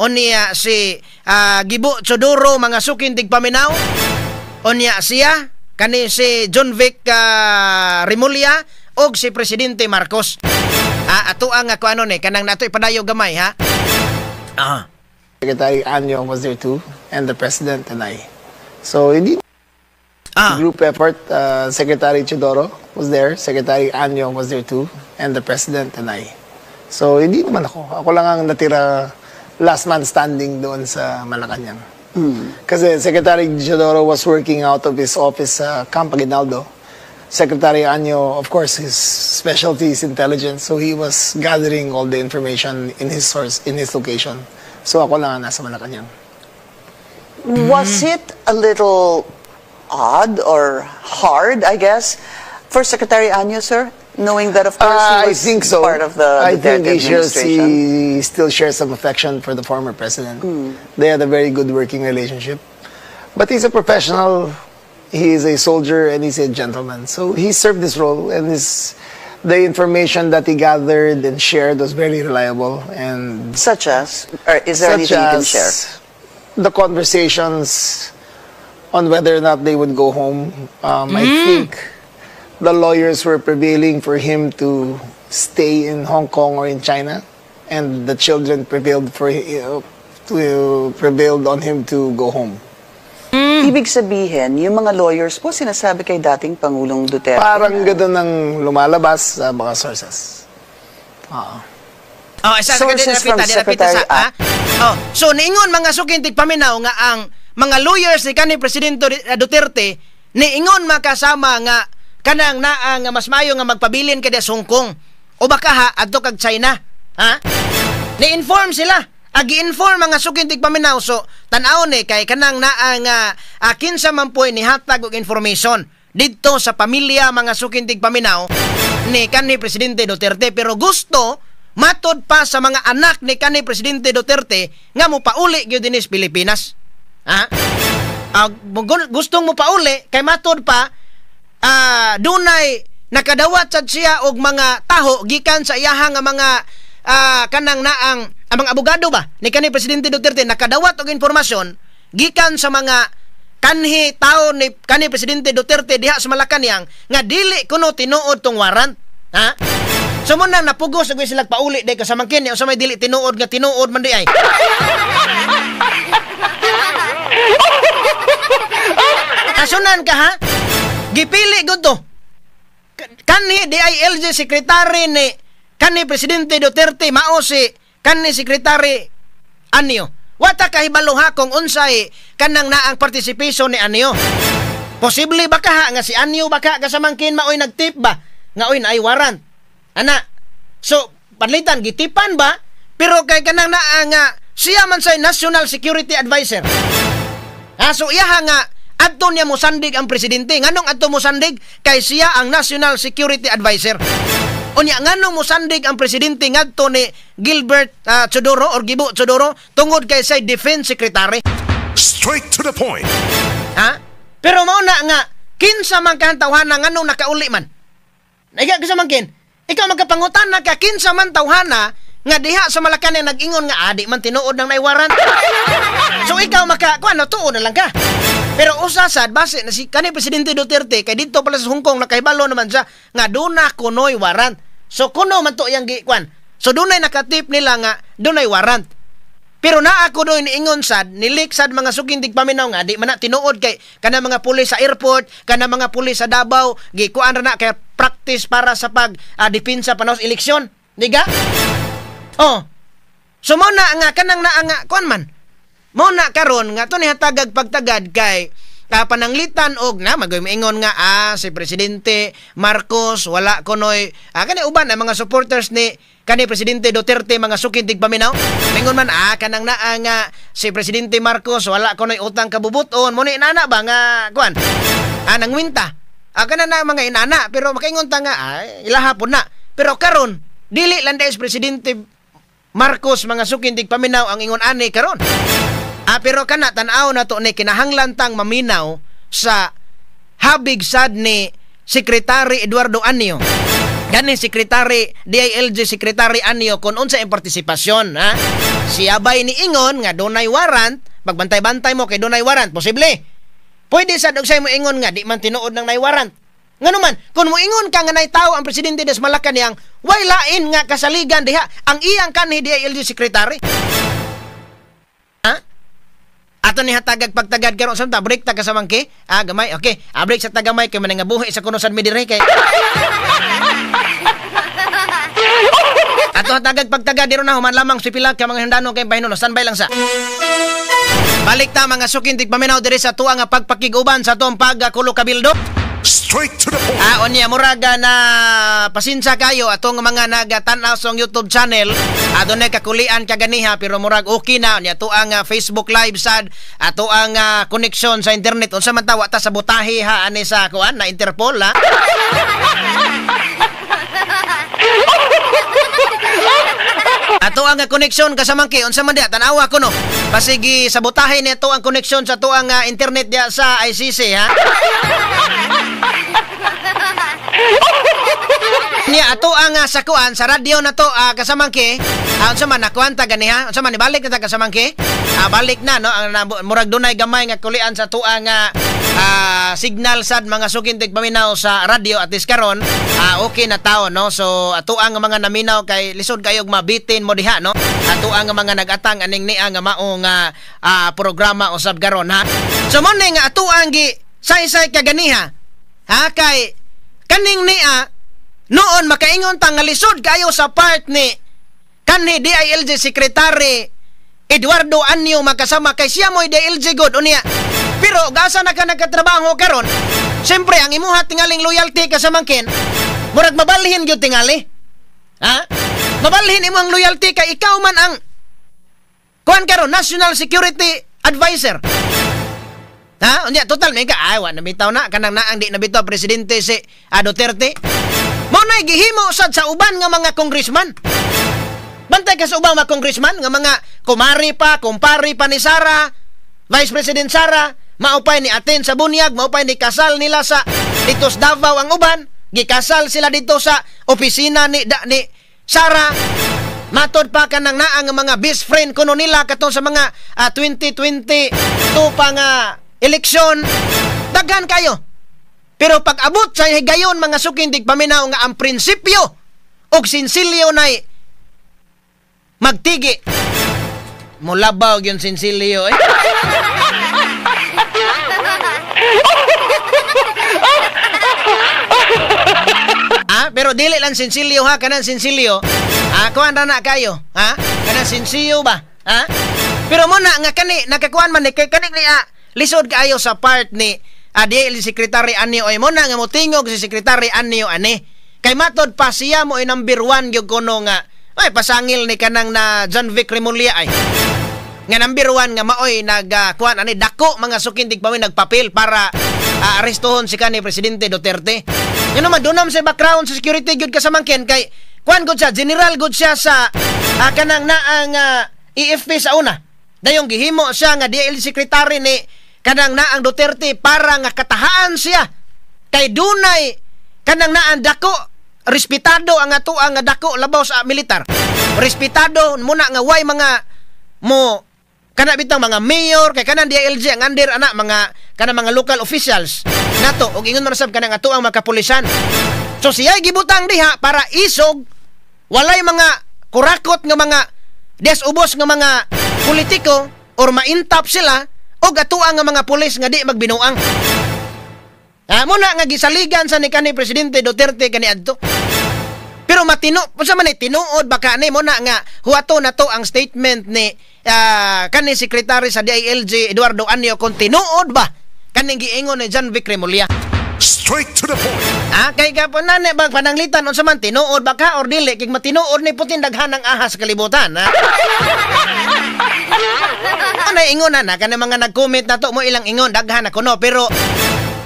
unya si Gibo Teodoro, mga suking tigpaminaw, unya siya kani si Jonvic Remulla og si Presidente Marcos. Ato ang ako ano ni kanang nato ipadayo gamay ha. Secretary Año was there too, and the president and I. So hindi group effort. Secretary Teodoro was there, Secretary Año was there too, and the president and I. So hindi naman ako. Ako lang ang natira, last man standing doon sa Malacanang. Kasi Secretary Teodoro was working out of his office sa Camp Aguinaldo. Secretary Año, of course, his specialty is intelligence, so he was gathering all the information in his source, in his location. So ako lang ang nasa Malacanang. Was it a little odd or hard, I guess, for Secretary Año, sir? Knowing that, of course, he I was think so. part of the I think Duterte he shares, administration. he still shares some affection for the former president. They had a very good working relationship. But he's a professional. He is a soldier and he's a gentleman. So he served this role, and his the information that he gathered and shared was very reliable. And Such as, or is there such anything you can as share? the conversations on whether or not they would go home. I think the lawyers were prevailing for him to stay in Hong Kong or in China, and the children prevailed on him to go home. Ibig sabihin, yung mga lawyers po sinasabi kay dating Pangulong Duterte Parang na- gano'n ang lumalabas sa mga sources. Oo. Oh, isa sa Sources from napita, napita sa Secretary ha? Oh, so niingon, mga suking tigpaminaw, nga ang mga lawyers ni kanhi Presidente Duterte niingon makasama nga kanang naa nga mas mayo nga magpabilin kay sa Hong Kong o baka ha adto kag China, ha? Ni-inform sila. Agi-inform, mga suking tigpaminaw. So tan-aw ni kay kanang naa nga kinsa man po'y nihatag og information didto sa pamilya, mga suking tigpaminaw, ni kanhi Presidente Duterte. Pero gusto matod pa sa mga anak ni kanhi Presidente Duterte nga mopauli gyud dinhi sa Pilipinas. Ha? Gustong mopauli kay matod pa dunay nakadawat sad siya og mga taho gikan sa iyaha nga mga kanang naang ang mga abogado ba ni kanhi Presidente Duterte, nakadawat og impormasyon gikan sa mga kanhi tao ni kanhi Presidente Duterte diha sa Malacanang nga dili kuno tinuod tong warrant, ha. So mo nang napugos og sila pauli day kasamangkin sa may dili tinuod nga tinuod man di ay. Kasunan ka ha? Gipili gud to. Kanhi DILG secretary ni kanhi Presidente Duterte mao si kanhi Secretary Año. Wa ta kahibalo ha kung unsay kanang naang participation ni Año. Posible ba ka ha nga si Año baka kasamangkin maoy nagtip ba nga oy naay warrant. Ana. So panlitan gitipan ba, pero kay kanang naa nga siya man say National Security Advisor. Ha, so iyaha nga adto niya mosandig ang presidente. Nganong adto mosandig? Kay siya ang National Security Advisor. Unya nganong mosandig ang presidente ngadto ni Gilbert Teodoro or Gibo Teodoro? Tungod kay say Defense Secretary. Straight to the point. Ha? Pero mao na nga kinsa man kahang tawhana, nganong nakauli man? Ikaw kasamangkin, ikaw magkapangutan na ka kinsa man tawhana nga diha sa Malacanang nag-ingon nga adi man tinuod ng naiwaran. So ikaw maka kuan tuo na lang ka. Pero usa sad base na si kani Presidente Duterte kay didto pala sa Hong Kong, nakahibalo naman siya nga duna kunoy warrant. So kuno man to iyang gi kuan. So dunay nakatip nila nga dunay warrant. Pero naa ko doon ingon sad, nilik sad mga suking tigpaminaw nga di man na tinuod kay kana mga pulis sa airport, kana mga pulis sa Davao, gikuan ra na kay practice para sa pag depensa panahon sa eleksyon. Diga? Oh. So mo na nga kanang naa nga kuan man. Mo na karon nga to ni hatagag pagtagad kay pananglitan og na magoy maingon nga si Presidente Marcos wala kunoy kani uban ang mga supporters ni kani Presidente Duterte mga sukin tigpaminaw. Maingon man kanang naa nga si Presidente Marcos wala kunoy utang kabubuton mo ni inana ba nga kuan nangwinta kana na mga inana pero makaingon ta nga ilaha pud na. Pero karon dili lang dahil Presidente Marcos mga sukin tigpaminaw ang ingon ani karon. Pero kana tan-aw na to ni kinahanglan tang maminaw sa habig sad ni Secretary Eduardo Anio. Gani Secretary DILG Secretary Anio kung unsa ang partisipasyon, ha? Siya bay ni ingon nga dunay warrant, pagbantay-bantay mo kay dunay warrant, posible. Pwede sad og say mo ingon nga di man tinuod nang nay warrant. Ngano man, kung moingon ka nga nay tawo ang presidente des Malacañang, way lain nga kasaligan diha ang iyang kanhi DILG Secretary. Ha? Ato ni hatagag pagtagad karon sa ta break ta kasamangki. Gamay, okay. Break sa tagamay kay manangabuhi sa kuno sad mi dire kay. Ato hatagag pagtagad diro na human lamang si pila ka mga handano kay pahinuno standby lang sa. Balik ta mga sukin tigpaminaw diri sa tuwa nga pagpakig-uban sa atong pagkulo kabildo. Straight to the point. Unya muraga na pasinsa kayo atong mga nagatan-aw sa YouTube channel. Adunay kakulian kaganiha pero murag okay na unya ato ang Facebook live sad ato ang connection sa internet unsa man ta wa ta sabotahe ha ani sa kuan na Interpol ha. Ato ang connection kasamangki unsa man diha tan-awa ko no. Pasigi sabotahe ni ato ang connection sa ato ang internet diha sa ICC ha. Niya ato ang sa kuan sa radyo na to kasamangki. Unsa man nakuan ta ganiha? Unsa man ibalik na ta kasamangki? Balik na no ang murag dunay gamay nga kulian sa tuang signal sad mga sukin tigpaminaw sa radyo at least karon okay na tao no. So ato ang mga naminaw kay lisod kayog mabitin mo diha no. Ato ang mga nagatang aning nia nga mao nga programa usab karon ha. So mo ni nga ato ang gi saysay kaganiha ha kay kaning nia noon makaingon ta nga lisod kayo sa part ni kanhi DILG Secretary Eduardo Anio makasama kay siya mo'y DILG good unya. Pero gasa na ka nagkatrabaho karon, siyempre ang imuha tingaling loyalty kasamangkin, murag mabalhin gyud tingali. Ha? Mabalhin imo ang loyalty kay ikaw man ang kuan karon National Security Advisor. Ha? Unya total may ka ay wa nabitaw na kanang naang di nabitaw presidente si Duterte. Mao nay gihimo sad sa uban nga mga congressman. Bantay ka sa ubang mga congressman nga mga kumari pa, kumpari pa ni Sara, Vice President Sara, maupay ni Aten sa bunyag, maupay ni kasal nila sa dito sa Davao ang uban, gikasal sila dito sa opisina ni ni Sara. Matod pa kanang naa nga mga best friend kuno nila katong sa mga 2022 pa nga eleksyon. Daghan kayo. Pero pag abot sa higayon mga sukin tigpaminaw nga ang prinsipyo og sinsilyo nay magtigi. Mulabaw yun sinsilyo eh. Pero dili lang sinsilyo ha, kanang sinsilyo. Kuan ra na kayo, ha? Kanang sinsilyo ba? Ha? Pero mo na nga kani nakakuan man ni kay kani ni lisod kaayo sa part ni DILG Secretary Anio ay mo na nga motingog si Secretary Anio ani. Kay matod pa siya mo ay number 1 gyud kuno nga ay pasangil ni kanang na John Vic Remulla ay. Nga number 1 nga maoy nagkuan ani dako mga sukindig pa nagpapel para arestuhon si kanhi Presidente Duterte. Yun naman dunam sa background sa security gyud kasamangkin kay kuan gud siya, general gud siya sa kanang naang EFP sa una. Dayong gihimo siya nga DILG Secretary ni kanang naang Duterte para nga katahaan siya kay dunay kanang naang dako respetado ang ato ang dako labaw sa militar. Respetado muna nga way mga mo kana bitang mga mayor kay kanang DILG ang under ana mga kanang mga local officials nato og ingon man sab kanang ato ang makapulisan. So siya gibutang diha para isog walay mga kurakot nga mga des ubos nga mga Politiko or maintap sila og atoa nga mga pulis nga di magbinuang. Muna nga gisaligan sa ni kani Presidente Duterte kaniadto. Pero matino, unsa man ni tinuod baka ni mo na nga huwato na to ang statement ni kani sekretary sa DILG Eduardo Año kung tinuod ba kaning giingon ni John Vic Remulla. Straight to the point. Kay ka po nani bang pananglitan unsa man tinuod baka or dili kay matinuod ni putin daghan ang ahas sa kalibutan, ha? Ano ingon na kanang mga nag-comment na to mo ilang ingon daghan na kuno pero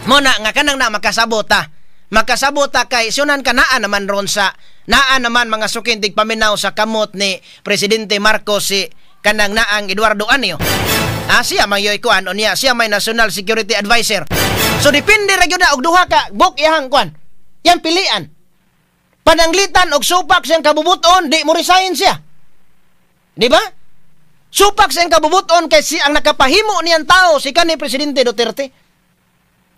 mo na nga kanang na makasabot ta. Makasabot ta kay sunan ka naa naman ron sa naa naman mga sukintig paminaw sa kamot ni Presidente Marcos si kanang naang Eduardo Año. Siya may yoy kuan unya, siya may National Security Advisor. So depende ra gyud na og duha ka buk iyang kuan. Yang pilian. Pananglitan og supak siyang kabubuton, di mo resign siya. Di ba? Supak siyang kabubuton kay si ang nakapahimo niyang tao si kanhi Presidente Duterte.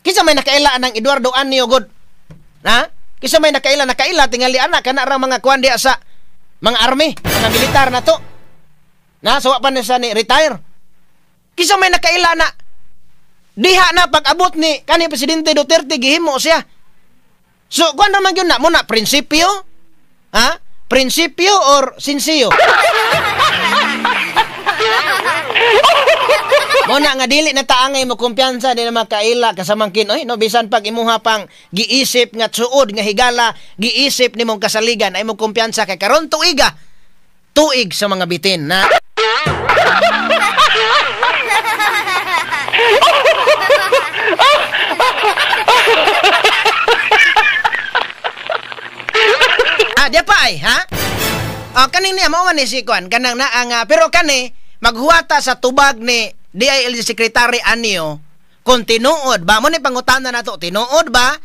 Kinsa may nakaila ng Eduardo Año god? Ha? Kinsa may nakaila tingali ana kana ra mga kuan diha sa mga army, mga militar na to. Na so wa pa ni siya ni retire. Kinsa may nakaila na diha na pag-abot ni kanhi Presidente Duterte gihimo siya. So kuan ra man gyud na mo na prinsipyo? Ha? Prinsipyo or sinsiyo? Muna nga dili na taangay mo kumpiyansa di na makaila kasamangkin oy no bisan pag imuha pang giisip nga tsuod nga higala giisip nimong kasaligan ay mo kumpiyansa kay karon tuiga tuig sa mga bitin na. Di pa ay ha? Kaning niya mao man ni si kuan kanang naa nga pero kani maghuwata sa tubag ni DILG Secretary Año kung tinuod ba mo ni pangutana nato tinuod ba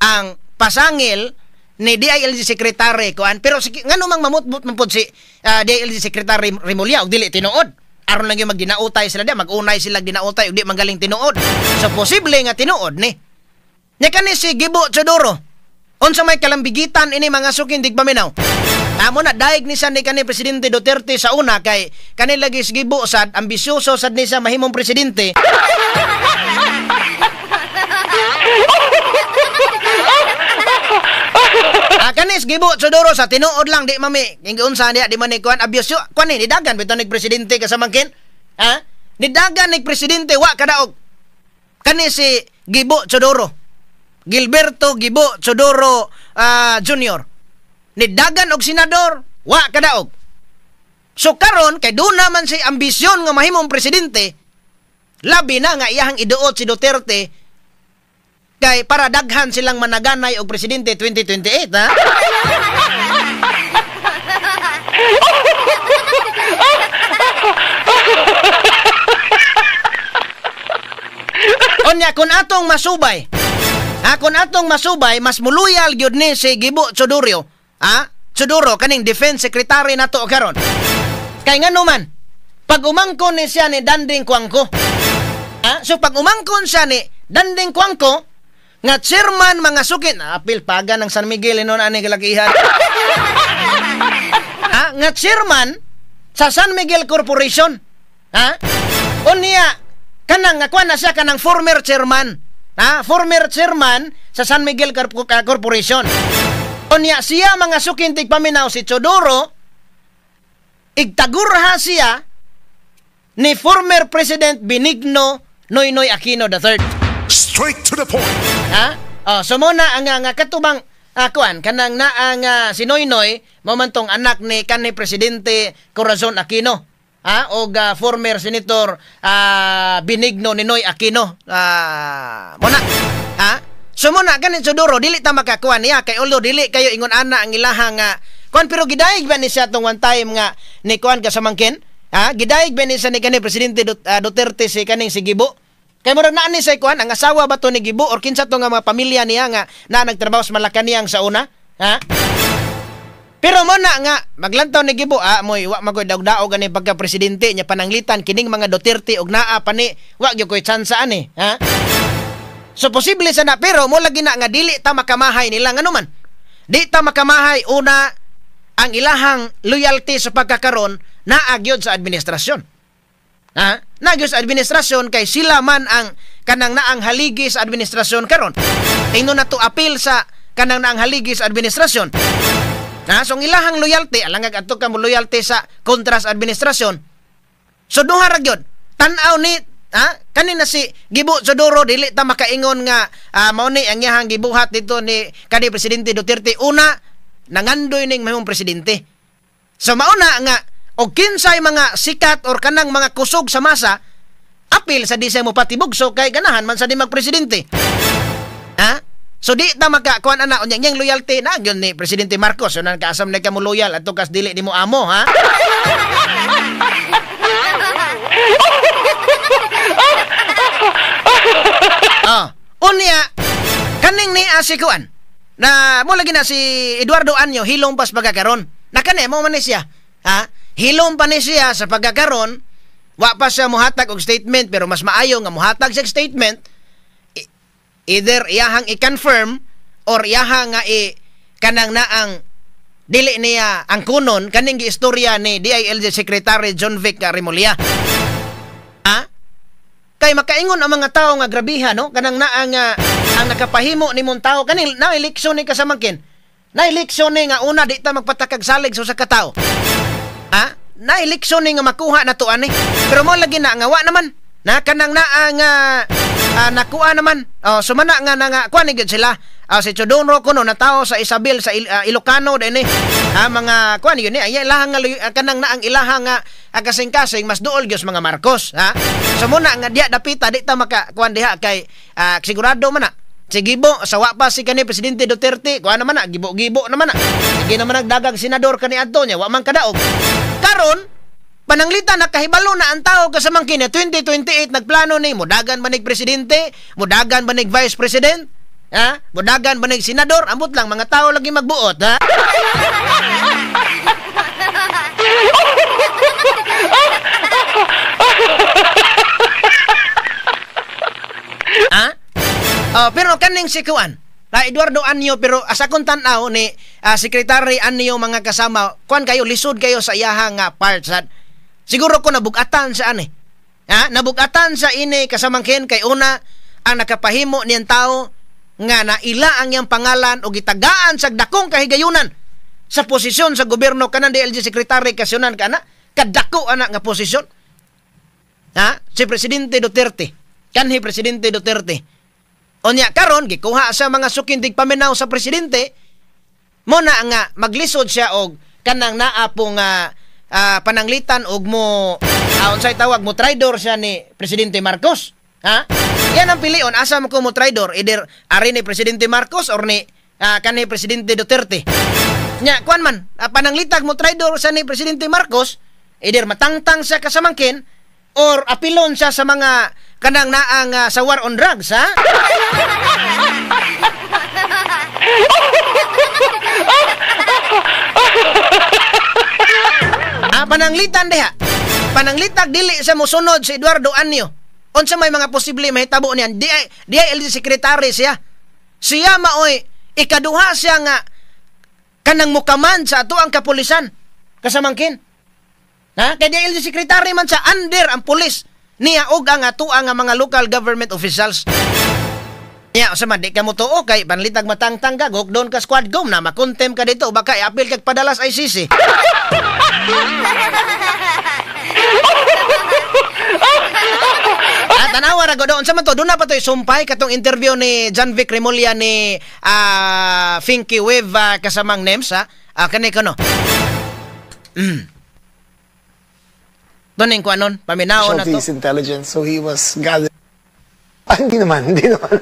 ang pasangil ni DILG Secretary kuan pero ngano mang mamutbot man pud si DILG Secretary Remulla og dili tinuod aron lang yung magdinautay sila di magunay sila dinautay og di magaling tinuod so posible nga tinuod ni nya kani si Gibo Teodoro unsa may kalambigitan ini mga sukin digpaminaw. Amo na daig ni sa ni kani Presidente Duterte sa una kay kani lagi si Gibo sad ambisyoso sad ni sa mahimong presidente. Kani si Gibo Teodoro sa tinuod lang di mami giunsa niya di man ni kuan abuse kuan ni nidagan bitaw ni presidente kasamangkin. Ha? Nidagan ni presidente wa kadaog. Kani si Gibo Teodoro. Gilberto Gibo Teodoro Jr. Nidagan og senador, wa kadaog. So karon kay doon naman si ambisyon nga mahimong presidente, labi na nga iyahang iduot si Duterte kay para daghan silang managanay og presidente 2028, ha? Unya kun atong masubay, kung atong masubay, mas muluyal gyud ni si Gibo Teodoro. Teodoro kaning defense secretary nato karon. Kay ngano man, pag umangkon ni siya ni Danding Kuangko. So pag umangkon siya ni Danding Kuangko nga chairman mga sukin, apil paga ng San Miguel inon ani kalakihan. Nga chairman sa San Miguel Corporation. Unya kanang nga kuan na siya kanang former chairman. Former chairman sa San Miguel Corporation. Unya siya mga sukin tigpaminaw si Teodoro igtagurha siya ni former President Benigno Noynoy Aquino III. Straight to the point. So muna ang nga katubang kuan kanang naa nga si Noynoy mao man tong anak ni kanhi Presidente Corazon Aquino. Og former Senator Benigno Ninoy Aquino. Muna. So muna ganin Teodoro dili ta makakuha niya kay although dili kayo ingon ana ang ilahang kuan pero gidayeg ba ni siya tong one time nga ni kuan kasamangkin? Gidayeg ba ni siya ni kani Presidente Duterte si kaning si Gibo? Kay murag naa ni say kuan ang asawa ba to ni Gibo or kinsa to nga mga pamilya niya nga na nagtrabaho sa Malacañang sa una? Pero mo na nga maglantaw ni Gibo moy wa magoy daog-daog ani pagka presidente nya pananglitan kining mga Duterte og naa pa ni wa gyud koy tsansa ani, ha? So posible sa na pero mo lagi na nga dili ta makamahay nila ngano man. Di ta makamahay una ang ilahang loyalty sa pagkakaron naa gyud sa administrasyon. Ha? Naa gyud sa administrasyon kay sila man ang kanang naang haligi sa administrasyon karon. Ingnon na to apil sa kanang naang haligi sa administrasyon. Na so ang ilahang loyalty, alangag adto ka mo loyalty sa kontra sa administrasyon. So duha ra gyud. Tan-aw ni ha kanina si Gibo Teodoro, dili ta makaingon nga mao ni ang iyahang gibuhat dito ni kani Presidente Duterte. Una, nangandoy ning mahimong presidente. So mauna nga og kinsay mga sikat or kanang mga kusog sa masa, apil sa di siya mo patibugso kay ganahan man sa di magpresidente. Ha? So di ta maka kuan ana, unya niyang loyalty na gyud ni Presidente Marcos. So nan kaasam na ka mo loyal adto kas dili nimo amo, ha? Oh, unya kaning ni si kuan na mo lagi na si Eduardo Año, hilom pas pagkakaron. Na kani mo man ni siya. Ha? Hilom pa ni siya sa pagkakaron, wa pa siya muhatag og statement, pero mas maayo nga muhatag siya og statement, either iyahang i-confirm or iyahang nga i kanang naang dili niya ang kunon kaning giistorya ni DILG Secretary Jonvic Remulla. Ha? Kay makaingon ang mga tao nga grabiha, no, kanang naang ang nakapahimo nimong tao kaning na eleksyon ni kasamangkin. Na eleksyon ni nga una di ta magpatakag salig sa usa ka tawo. Ha? Na eleksyon ni nga makuha na to ani. Pero mo lagi na nga wa naman. Na kanang naa nga nakuha naman. Oh, sumana nga na nga kuha ni gyud sila. Si Teodoro kuno na tao sa Isabel sa Ilocano din eh. Ha, mga kuha ni yun ni ay ilahang nga kanang naang ilahang nga kasing-kasing mas duol gyud sa mga Marcos, ha. So muna nga diya dapita di ta maka kuan diha kay sigurado man na. Si Gibo, sawa pa si kani Presidente Duterte, kuha naman na, gibo-gibo naman na. Sige naman nagdagag senador kani adto niya, wa man kadaog. Karon, pananglitan nakahibalo na ang tao kasamangkin na 2028 nagplano ni mudagan ba nig presidente, mudagan ba nig vice president, ha? Mudagan ba nig senador, ambot lang mga tao lagi magbuot, ha? Ha? Oh, pero kaning si kuan, na Eduardo Año, pero asa kong tan-aw ni Secretary Año mga kasama, kuan kayo lisod kayo sa iyaha nga part sad. Siguro ko nabugatan sa ani. Ha? Nabugatan sa ini kasamangkin kay una ang nakapahimo niyang tao nga naila ang iyang pangalan o gitagaan sa dakong kahigayunan sa posisyon sa gobyerno kanan DLG Secretary kasunan kana kadako ana nga posisyon. Ha? Si Presidente Duterte. Kanhi Presidente Duterte. Unya karon gikuha sa mga sukindig paminaw sa presidente mo na nga maglisod siya og kanang naa po nga pananglitan og mo unsay tawag mo traidor siya ni Presidente Marcos. Ha? Yan ang pilion, asa mo ko mo traidor, either ari ni Presidente Marcos or ni kanhi Presidente Duterte. Nya kuan man pananglitag mo traidor sa ni Presidente Marcos, either matangtang siya kasamangkin or apilon siya sa mga kanang naang sa war on drugs, ha? Pananglitan diha. Pananglitag dili sa mosunod si Eduardo Año. Unsa may mga posible mahitabo niyan? DILG Secretary siya. Siya maoy ikaduha siya nga kanang mukaman sa ato ang kapulisan. Kasamangkin. Ha? Kay DILG Secretary man sa under ang pulis niya og ang ato ang mga local government officials. Niya, sa man, di ka mo tuo kay panlitag matangtang ka, doon ka squad gom na makontem ka dito, baka i-appeal kag padalas ICC. Tanawa ra doon sa man to, doon na pa to'y sumpay katong interview ni Jonvic Remulla ni Finky Wave kasamang Nems, ha? Kani kono. Doon yung kuanon, paminaw na to. Intelligence, so he was gathered. Hindi naman, hindi naman.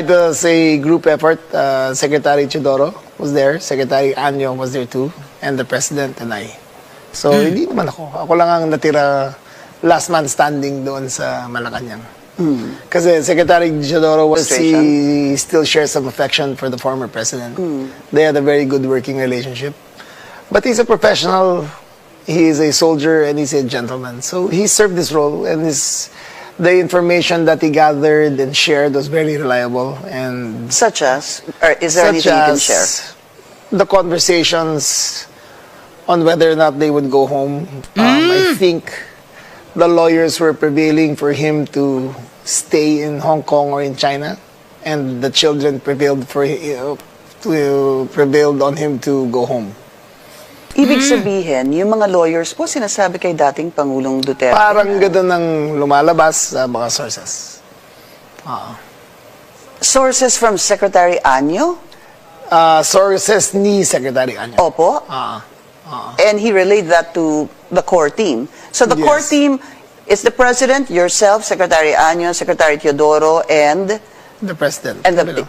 It was a group effort. Secretary Teodoro was there. Secretary Año was there too. And the President and I. So, hindi naman ako. Ako lang ang natira last man standing doon sa Malacanang. Kasi Secretary Teodoro was, he still shares some affection for the former president. They had a very good working relationship. But he's a professional. He is a soldier and he's a gentleman. So he served this role, and the information that he gathered and shared was very reliable. And such as, or is there anything you can share? The conversations on whether or not they would go home. I think The lawyers were prevailing for him to stay in Hong Kong or in China, and the children prevailed on him to go home. Ibig sabihin, yung mga lawyers po sinasabi kay dating Pangulong Duterte Parang na- gano'n ang lumalabas sa mga sources. Sources from Secretary Año? Sources ni Secretary Año. Opo. Ah. And he relayed that to the core team. So the core team is the President, yourself, Secretary Año, Secretary Teodoro, and The President. And the,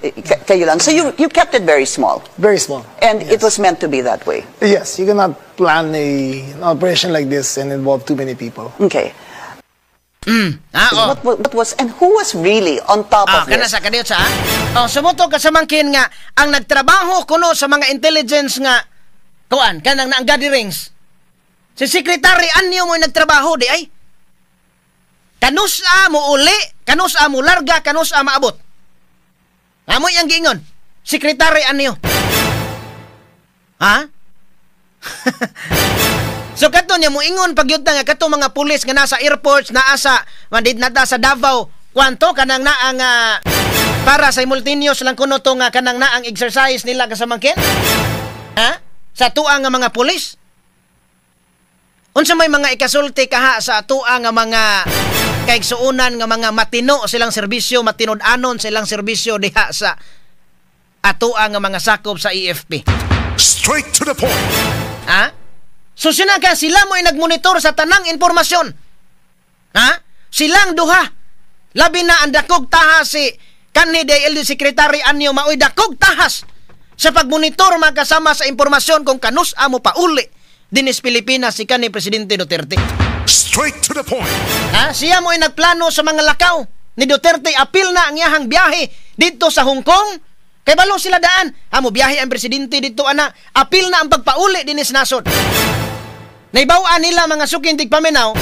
kayo lang. So you kept it very small. Very small. And it Yes. was meant to be that way. Yes, you cannot plan an operation like this and involve too many people. Okay. Ah, oh. What was and who was really on top of kana this? Sa kadiyot sa. Oh, sumuto ka sa mangkin nga ang nagtrabaho kuno sa mga intelligence nga kuan kanang naang gatherings. Si Secretary Año mo nagtrabaho di ay. Kanus-a mo uli, kanus-a mo larga, kanus-a maabot. Amoy ang giingon. Secretary Año. Ha? So kato niya moingon pagyud ta nga kato mga pulis nga nasa airports, naa sa mandid nata sa Davao, kwanto kanang naa nga para simultaneous lang kuno to nga kanang naang exercise nila kasamangkin? Ha? Sa tua nga mga pulis? Unsa may mga ikasulti kaha sa tua nga mga kaigsuonan nga mga matino silang serbisyo, matinud-anon silang serbisyo diha sa atoa nga mga sakop sa AFP? Straight to the point. Ha? So sina ka sila mo ay nagmonitor sa tanang impormasyon. Ha? Silang duha. Labi na ang dakog tahas si kanhi DILG Secretary Año, maoy dakog tahas sa pagmonitor makasama sa impormasyon kung kanus amo pauli dinis Pilipinas si kanhi Presidente Duterte. Straight to the point. Ha? Siya mo ay nagplano sa mga lakaw ni Duterte, apil na ang iyahang biyahe dito sa Hong Kong. Kay balo sila daan. Ha, mo biyahe ang presidente dito ana, apil na ang pagpauli dinis nasod. Naibaw-an nila, mga suking tigpaminaw.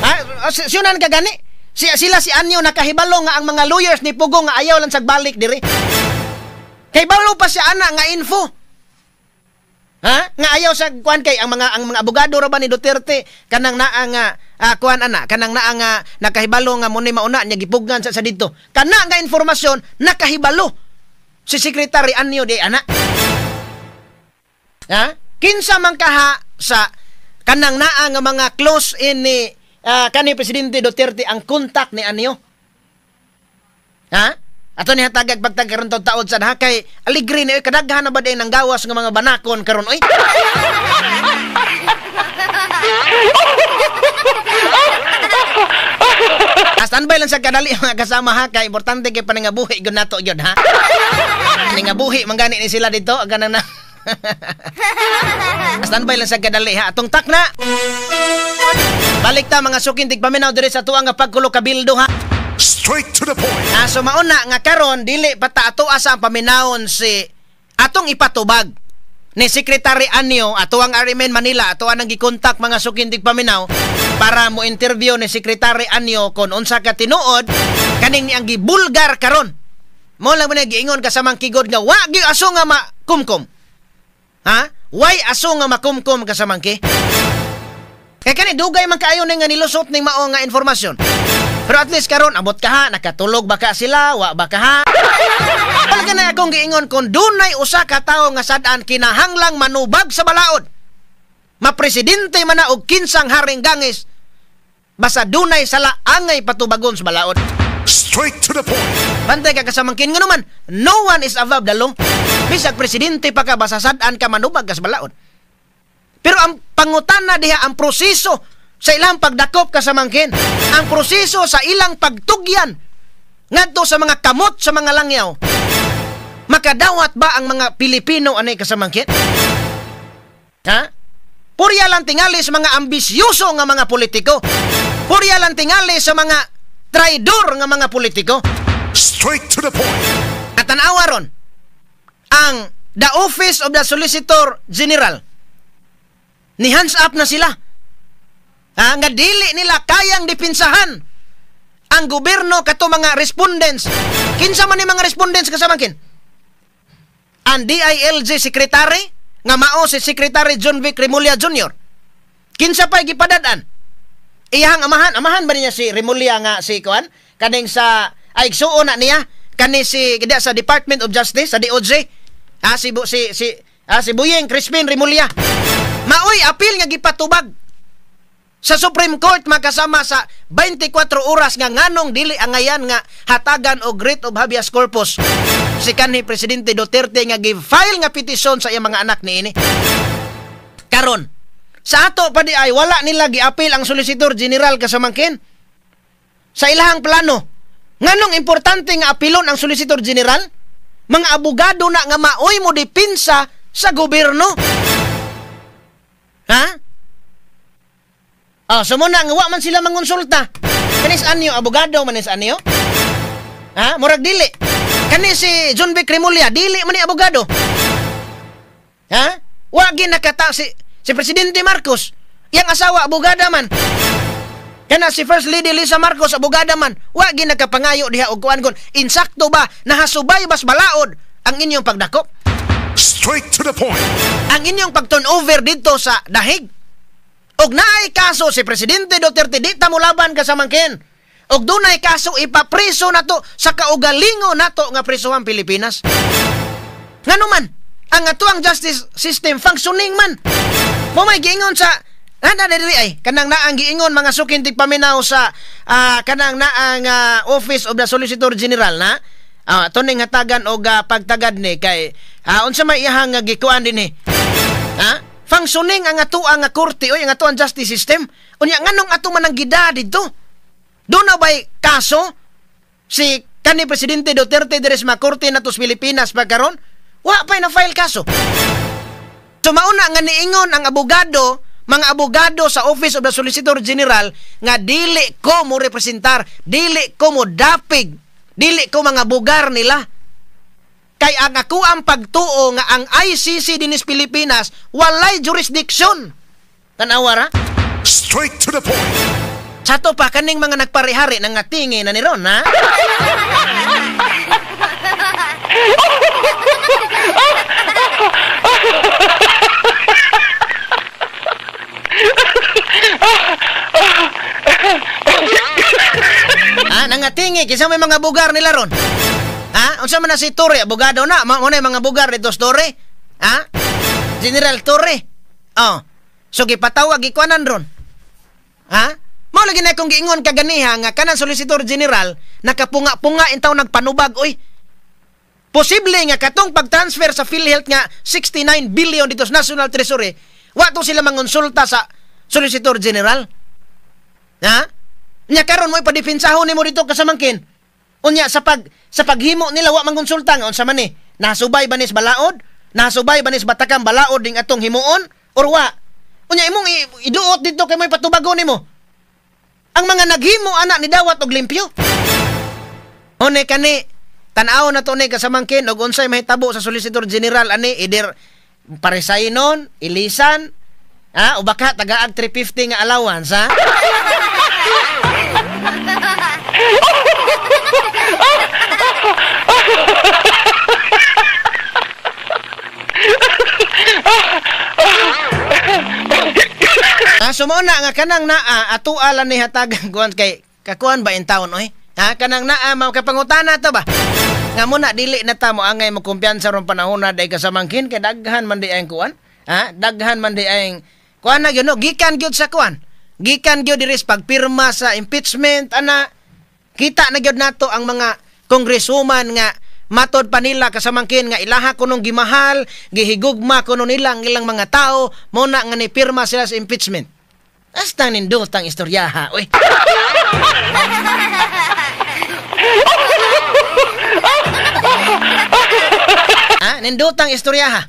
Ha, siyunan ka gani. Sila si Año nakahibalo nga ang mga lawyers ni Pugong nga ayaw lang sagbalik diri. Kay balo pa siya ana nga info. Ha? Nga ayaw sa kuan kay ang mga abogado ra ba ni Duterte kanang naa nga kuan ana kanang naa nga nakahibalo nga muni mauna niya gipugnan sa didto. Kana nga impormasyon nakahibalo si Secretary Año di ana. Ha? Kinsa man kaha sa kanang naa nga mga close in ni kani Presidente Duterte ang contact ni Año? Ha? Ato ni hatagag pagtag karon taud sad ha, kay aligre ni oy, kadaghan na ba din ang gawas nga mga banakon karon oy. Standby lang sa kadali mga kasama ha, kay importante kay paningabuhi gyud nato gyud ha. Paningabuhi man gani ni sila dito ganang na. Standby lang sa kadali ha. Atong takna. Balik ta, mga suking tigpaminaw, diri sa tuang nga pagkulo kabildo ha. Straight to the point. Ah, so mauna nga karon dili pa ta ato asa ang paminawon si atong ipatubag ni Secretary Año ato ang RMN Manila ato ang gikontak, mga suking tigpaminaw, para mo interview ni Secretary Año kon unsa ka tinuod kaning ang gibulgar karon. Mo lang mo na giingon kasamang kigod nga wa gyud aso nga makumkum. Ha? Way aso nga makumkum, kasamangki. Kay kani dugay man kaayo ning nga nilusot ning mao nga informasyon. Pero at least karon abot ka ha, nakatulog ba ka sila, wa ba ka ha? Talaga na akong giingon kung dunay usa ka tawo nga sad-an kinahanglang manubag sa balaod. Mapresidente man na og kinsang haring gangis, basta dunay sala angay patubagon sa balaod. Straight to the point. Bantay ka kasamangkin nga naman, no one is above the law. Bisag presidente pa ka, basta sad-an ka manubag ka sa balaod. Pero ang pangutana diha, ang proseso sa ilang pagdakop, kasamangkin, ang proseso sa ilang pagtugyan ngadto sa mga kamot sa mga langyaw. Makadawat ba ang mga Pilipino anay, kasamangkin? Ha? Purya lang tingali sa mga ambisyoso nga mga politiko. Purya lang tingali sa mga traidor nga mga politiko. Straight to the point. At tanawa ron, ang the Office of the Solicitor General, ni hands up na sila. Ha, nga dili nila kayang dipinsahan ang gobyerno kato mga respondents. Kinsa man ni mga respondents, kasamangkin? Ang DILG Secretary nga mao si Secretary Jonvic Remulla Jr. Kinsa pa'y gipadad-an? Iyang amahan, amahan ba niya si Remulla nga si kuan? Kaning sa ay igsuon na niya kani si kida sa Department of Justice sa DOJ. Ha si si si ha, si Buyeng Crispin Remulla. Maoy apil nga gipatubag sa Supreme Court makasama sa 24 oras nga nganong dili angayan nga hatagan og writ of habeas corpus si kanhi Presidente Duterte nga gi-file nga petisyon sa iyang mga anak niini. Karon, sa ato pa di ay wala nila giapil ang Solicitor General kasamangkin sa ilahang plano. Nganong importante nga apilon ang Solicitor General? Mga abogado na nga maoy mo depensa sa gobyerno. Ha? Oh, so muna nga wa man sila mangonsulta. Kanis anyo abogado manis anyo? Ha? Murag dili. Kani si John Vic Remulla dili man ni abogado. Ha? Wa gi nakata si Presidente Marcos, iyang asawa abogada man. Kana si First Lady Lisa Marcos abogada man. Wa gi nakapangayo diha og kuan kon insakto ba nahasubay bas balaod ang inyong pagdakop? Straight to the point. Ang inyong pag-turn over dito sa dahig. Og naay kaso si Presidente Duterte di ta molaban kasamangkin. Og dunay kaso ipapriso nato sa kaugalingo nato nga prisuhan Pilipinas. Ngano man ang atuang justice system functioning man. Mo may giingon sa ana diri ay kanang naang giingon mga sukin tigpaminaw sa kanang naang Office of the Solicitor General na tuning hatagan og pagtagad ni kay unsa may iyahang gikuan dinhi. Ha? Functioning ang atuang nga korte oy ang atuang justice system. Unya nganong ato man ang gida didto? Doon na ba'y kaso si kanhi Presidente Duterte diri sa korte nato sa Pilipinas pagkaron? Wa pa'y na-file kaso. So mauna nga niingon ang abogado, mga abogado sa Office of the Solicitor General nga dili ko mo representar, dili ko mo dapig, dili ko mga bugar nila. Kay ang ako ang pagtuo nga ang ICC dinis Pilipinas walay jurisdiction. Tan-awa ra? Straight to the point. Sa to pa kaning mga nagparihari nang ngatingi na ni ron, ha? Ha, nangatingi kinsa may mga bugar nila ron? Ha? Unsa man na si Torre, abogado na, mao na mga bugar dito sa Torre? Ha? General Torre. Oh. So gipatawag gikuanan ron. Ha? Mao lagi na kung giingon kaganiha nga kanang Solicitor General nakapunga-punga intaw nagpanubag oy. Posible nga katong pag-transfer sa PhilHealth nga 69 billion dito sa National Treasury, wa to sila mangonsulta sa Solicitor General. Ha? Nya karon mo ipadepensahon nimo dito kasamangkin. Unya sa paghimo nila wa mangonsulta nga unsa man ni? Nasubay ba nis balaod? Nasubay ba nis batakang balaod ning atong himuon or wa? Unya imong iduot dito kay mo ipatubagon nimo. Ang mga naghimo ana ni dawat og limpyo. One kani tan-aw na to ni kasamangkin og unsay mahitabo sa Solicitor General ani either paresainon, ilisan, ha, o baka tagaag 350 nga allowance, ha? Sumuna nga kanang naa atua lang ni hatagan kuan kay kakuan ba in town oy? Ha, kanang naa mao kapangutana to ba? Nga muna dili na ta mo angay mo kumpiyansa ron panahon na day kasamangkin kay daghan man di ay kuan. Ha, daghan man di ay kuan na gyud no, gikan gyud sa kuan. Gikan gyud diri sa pagpirma sa impeachment ana. Kita na gyud nato ang mga congresswoman nga matod pa nila kasamangkin nga ilaha kunong gimahal, gihigugma kuno nila ang ilang mga tao, mo na nga nipirma sila sa impeachment. Asta nindot ang istoryaha, oy. Ha, nindot ang istoryaha.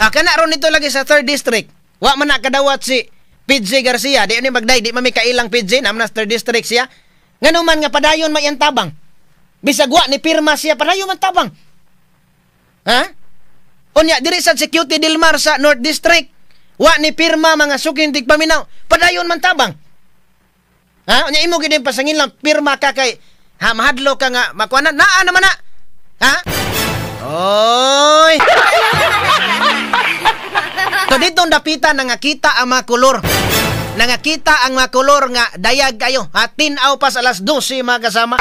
Ah, kana ron nito lagi sa 3rd District. Wa man na kadawat si PJ Garcia, di ni magday, di man mi kailang PJ, naman na 3rd District siya. Ngano man nga padayon may tabang. Bisag wa ni pirma siya, padayon man tabang. Ha? Unya diri sa Security Dilmar sa North District, wa ni pirma mga suking tigpaminaw, padayon man tabang. Ha? Unya imo gid pasangin lang pirma ka kay ha mahadlo ka nga makuha na naa naman na. Ha? Oy. So dito dapitan nga kita ang mga kolor. Nangakita ang mga kolor nga dayag kayo. Ha, tinaw pa sa alas 12 mga kasama.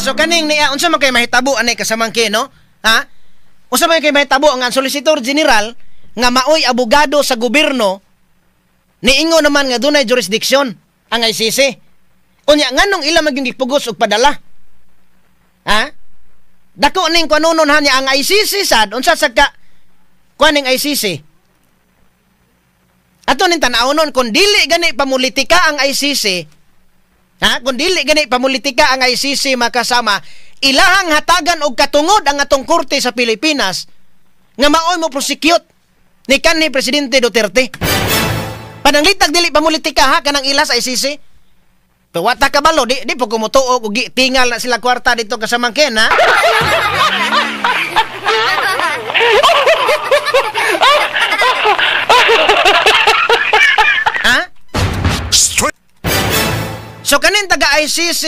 So kaning niya unsa man kay mahitabo anay kasamangkin, no? Ha? Unsa man kay mahitabo ang Solicitor General nga maoy abogado sa gobyerno niingon naman nga dunay jurisdiction ang ICC. Unya nganong ila magyung gipugos og padala? Ha? Dako ning kanunon ha niya ang ICC sad unsa sa ka kuan ning ICC? Ato ning tan-awnon kun dili gani pamulitika ang ICC. Ha? Kung dili gani pamulitika ang ICC makasama, ilahang hatagan og katungod ang atong korte sa Pilipinas nga maoy mo prosecute ni kanhi Presidente Duterte. Pananglitag dili pamulitika ha kanang ila sa ICC. Pero wa ta kabalo, di po kumutuo og tingal na sila kwarta dito kasamangkin ha. Ha? So kanin taga ICC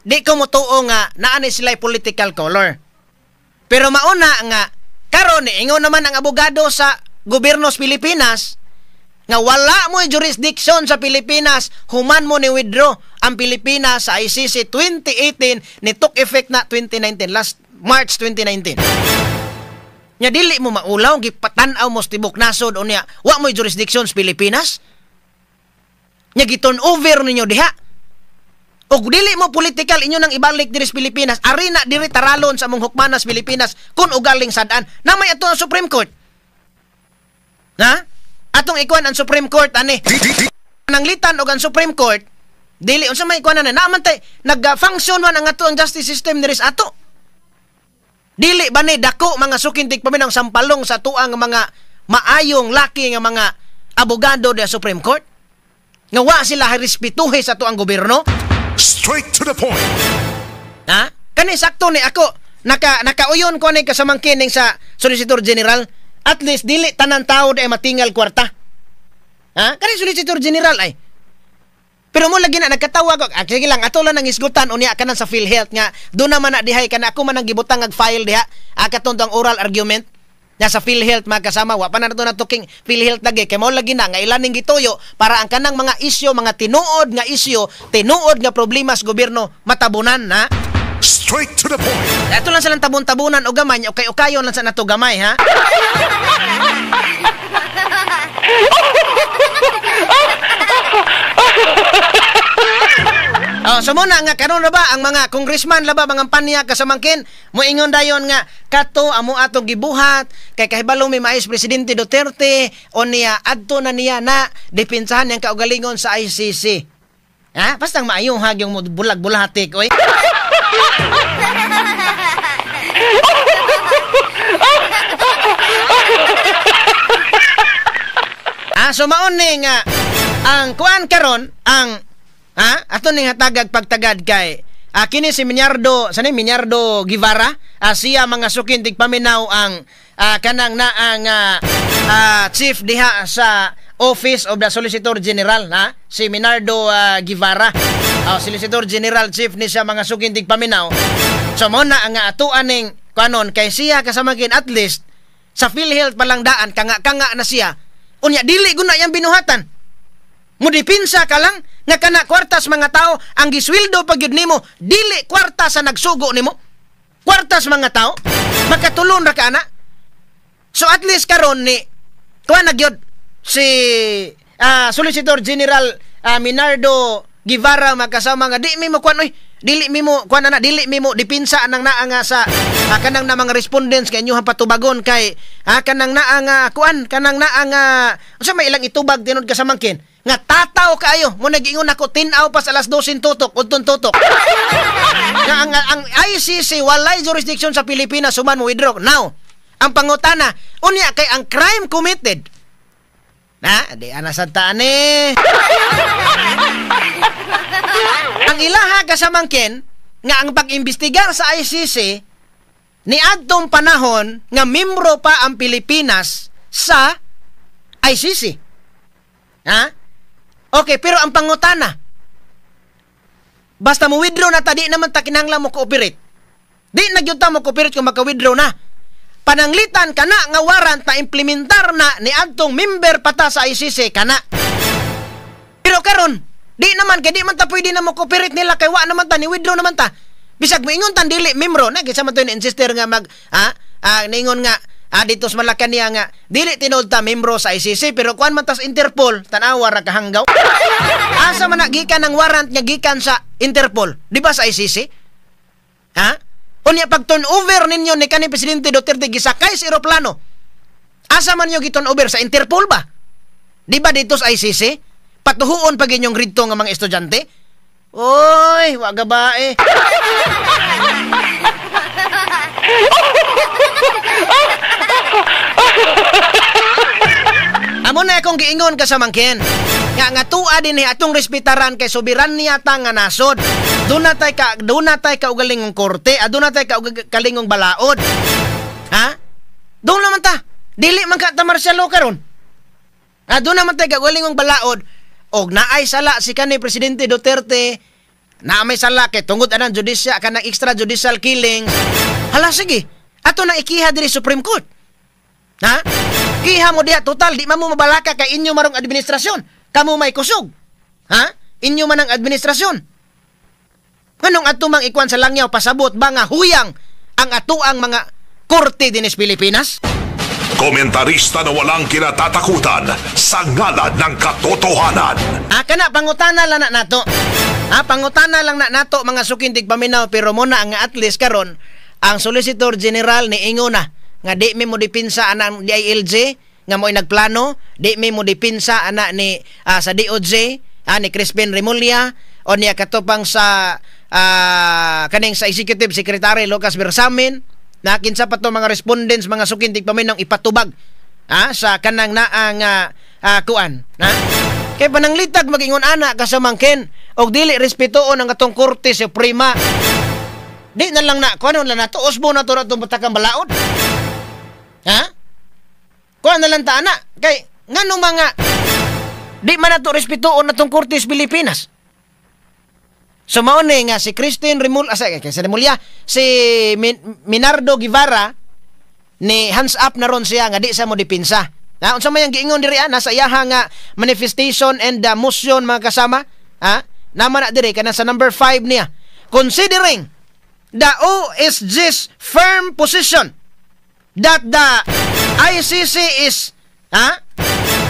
di ko motuo nga naa ni sila political color. Pero mauna nga karon ingon naman ang abogado sa gobyerno sa Pilipinas nga wala mo jurisdiction sa Pilipinas human mo ni withdraw ang Pilipinas sa ICC 2018 ni took effect na 2019, last March 2019. Nya dili mo maulaw gipatan-aw mo sa tibok nasod unya wa mo jurisdiction sa Pilipinas. Nya giturn over ninyo diha. Og dili mo political inyo nang ibalik diri sa Pilipinas, arina diri taralon sa among hukmanas Pilipinas kun ugaling sad-an. Na may ato ang Supreme Court. Na? Atong ikuan ang Supreme Court ani. Nanglitan og ang Supreme Court dili unsa may ikuan na naaman tay nag-function man ang ato ang justice system diri sa ato. Dili ba ni dako mga sukintig paminang sampalong sa tuang mga maayong laki nga mga abogado sa Supreme Court? Nga wa sila respetuhe sa tuang gobyerno? Straight to the point. Ha? Kani sakto ni ako nakauyon ko ni kasamangkin ning sa Solicitor General. At least dili tanan tao ay matingal kwarta. Ha? Kani Solicitor General ay. Pero mo lagi na nagkatawa ko. Ah, sige lang ato lang ang isgutan unya kanan sa PhilHealth nga do naman na dihay kana ako man ang gibutang ag file diha. Katong ang oral argument na sa PhilHealth mga kasama, wa pa na nato natuking PhilHealth lagi kay mao lagi na nga ilan ning gituyo para ang kanang mga isyo, mga tinuod nga isyo, tinuod nga problema sa gobyerno matabunan na. Straight to the point. Ato lang silang tabon-tabunan og gamay, ukay-ukayon lang sa nato gamay ha. Oh, so muna nga karon na ba ang mga congressman laba mga panya kasamangkin moingon dayon nga kato amo atong gibuhat kay kahibalo mi mais Presidente Duterte o niya adto na niya na depensahan niyang kaugalingon sa ICC. Ha? Basta maayong hagyong mo bulag-bulatik oy. Ah, so maon ni nga ang kuan karon ang ha? Ato ning hatagag pagtagad kay kini si Minyardo, sani Minyardo Guevara, siya mga sukin tigpaminaw ang kanang naang chief diha sa Office of the Solicitor General, ha? Si Minardo Guevara. Solicitor General chief ni siya mga sukin tigpaminaw. So mo na ang atuan ning kanon kay siya kasamagin at least sa PhilHealth palang daan kanga-kanga na siya. Unya dili guna yang binuhatan. Mudipinsa ka lang nga kana kwartas mga tao ang gisweldo pag yun nimo dili kwarta sa nagsugo nimo, kwartas mga tao makatulon ra ka ana. So at least karon ni kuan na gyud si Solicitor General Minardo Guevara makasama nga di mimo kuan oy, dili mimo kuan ana, dili mimo dipinsa anang naa nga sa kanang na mga respondents kay inyong patubagon kay kanang naa nga kuan kanang naa nga unsa may ilang itubag tinud kasamangkin nga tataw kaayo mo nagiingon ako tin-aw pa sa alas 12 tutok udton tutok. Nga ang ICC walay jurisdiction sa Pilipinas human mo withdraw. Now ang pangutana unya kay ang crime committed na di ana sad ta ani. Ang ilaha kasamangkin nga ang pag-imbestigar sa ICC ni adtong panahon nga membro pa ang Pilipinas sa ICC. Ha? Okay, pero ang pangutana, basta mo withdraw na ta, di naman ta kinahanglan mo cooperate. Di na gyud ta mo cooperate kung maka-withdraw na. Pananglitan kana nga warrant na implementar na ni adtong member pata sa ICC kana. Pero karon, di naman kay di man ta pwede na mo cooperate nila kay wa naman ta ni withdraw naman ta. Bisag moingon tan dili membro na kinsa man to ni insister nga mag niingon nga dito sa Malacanang nga dili tinuod ta membro sa ICC pero kuan man tas Interpol, tan-awa ra kahanggaw. Asa man na gikan ang warrant nga gikan sa Interpol? Di ba sa ICC? Ha? Unya pag turn over ninyo ni kaning Presidente Duterte gisakay sa eroplano. Asa man nyo gi-turn over sa Interpol ba? Di ba dito sa ICC? Patuhuon pag inyong grade 2 nga mga estudyante? Oy, wa gabae. Amo na akong giingon kasamangkin. Nga nga tua din atong respetaran kay soberanya ta nga nasod. Doon na tay kaugalingong korte, doon na tay kaugalingong balaod. Ha? Doon naman ta. Dili man ka ta martial law karon. Doon naman tay kaugalingong balaod. Og naay sala si kanhi Presidente Duterte, naa may sala kay tungod anang judicial kanang extrajudicial killings. Hala sige, ato na ikiha diri Supreme Court. Ha? Kiha mo diha total di man mo mabalaka kay inyo marong administrasyon. Kamo may kusog. Ha? Inyo man ang administrasyon. Nganong ato mang ikuan sa langyaw pasabot ba nga huyang ang atuang mga korte dinis Pilipinas? Komentarista na walang kinatatakutan sa ngalan ng katotohanan. Kana pangutana lang na nato. Pangutana lang na nato mga sukintig paminaw pero muna ang at least karon ang Solicitor General ni ingon na nga di mi mo dipinsa anang DILG nga mo'y nagplano, di mi mo dipinsa ana ni sa DOJ ni Crispin Remulla o niya katupang sa kaning sa Executive Secretary Lucas Bersamin na kinsa pa to mga respondents mga sukintig paminong ipatubag sa kanang naang kuan na kay pananglitag magingon ana kasamangkin og dili respetuon ang atong Korte Suprema. Di na lang na kuan lang nato usbo na to atong batakang balaod. Ha? Kuan na lang ta ana kay ngano mga di man nato respetuon atong Korte sa Pilipinas. So mao ni nga si Christine Remulla, si Minardo Guevara ni hands up na ron siya nga di sa mo dipinsa. Ha, unsa may ang giingon diri nasa iyaha nga manifestation and motion mga kasama, ha? Naman na diri kana sa number 5 niya. Considering the OSG's firm position that the ICC is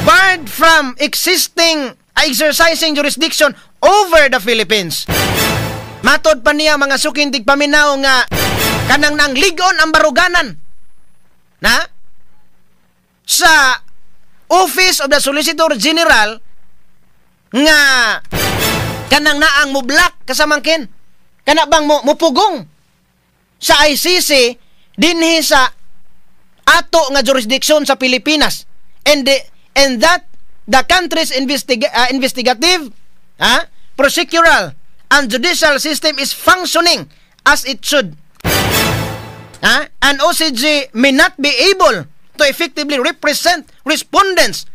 barred from existing exercising jurisdiction over the Philippines. Matod pa niya mga sukintig paminaw nga kanang nang ligon ang baruganan na sa Office of the Solicitor General nga kanang naang mublock kasamangkin kana bang mupugong sa ICC dinhi sa ato nga jurisdiction sa Pilipinas and that the country's investigative procedural and judicial system is functioning as it should. And OCG may not be able to effectively represent respondents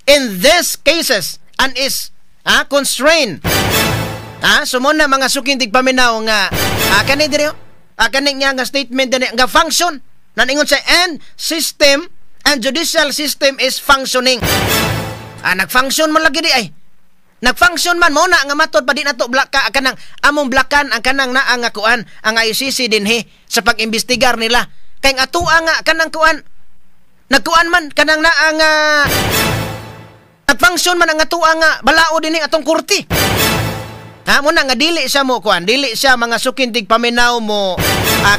in these cases and is constrained. So muna mga sukintig paminaw nga kani diri kani nga nga statement diri nga function naningon sa and system and judicial system is functioning. Nagfunction man lagi di ay. Nagfunction man mo na nga matod pa di nato blaka kanang among blakan ang kanang naa nga kuan ang ICC dinhi sa pag-imbestigar nila. Kay ang atoa nga kanang kuan nagkuan man kanang naa nga nagfunction man ang atoa nga balao dinhi atong korte. Mo na nga dili siya mo kuan, dili siya mga sukintig paminaw mo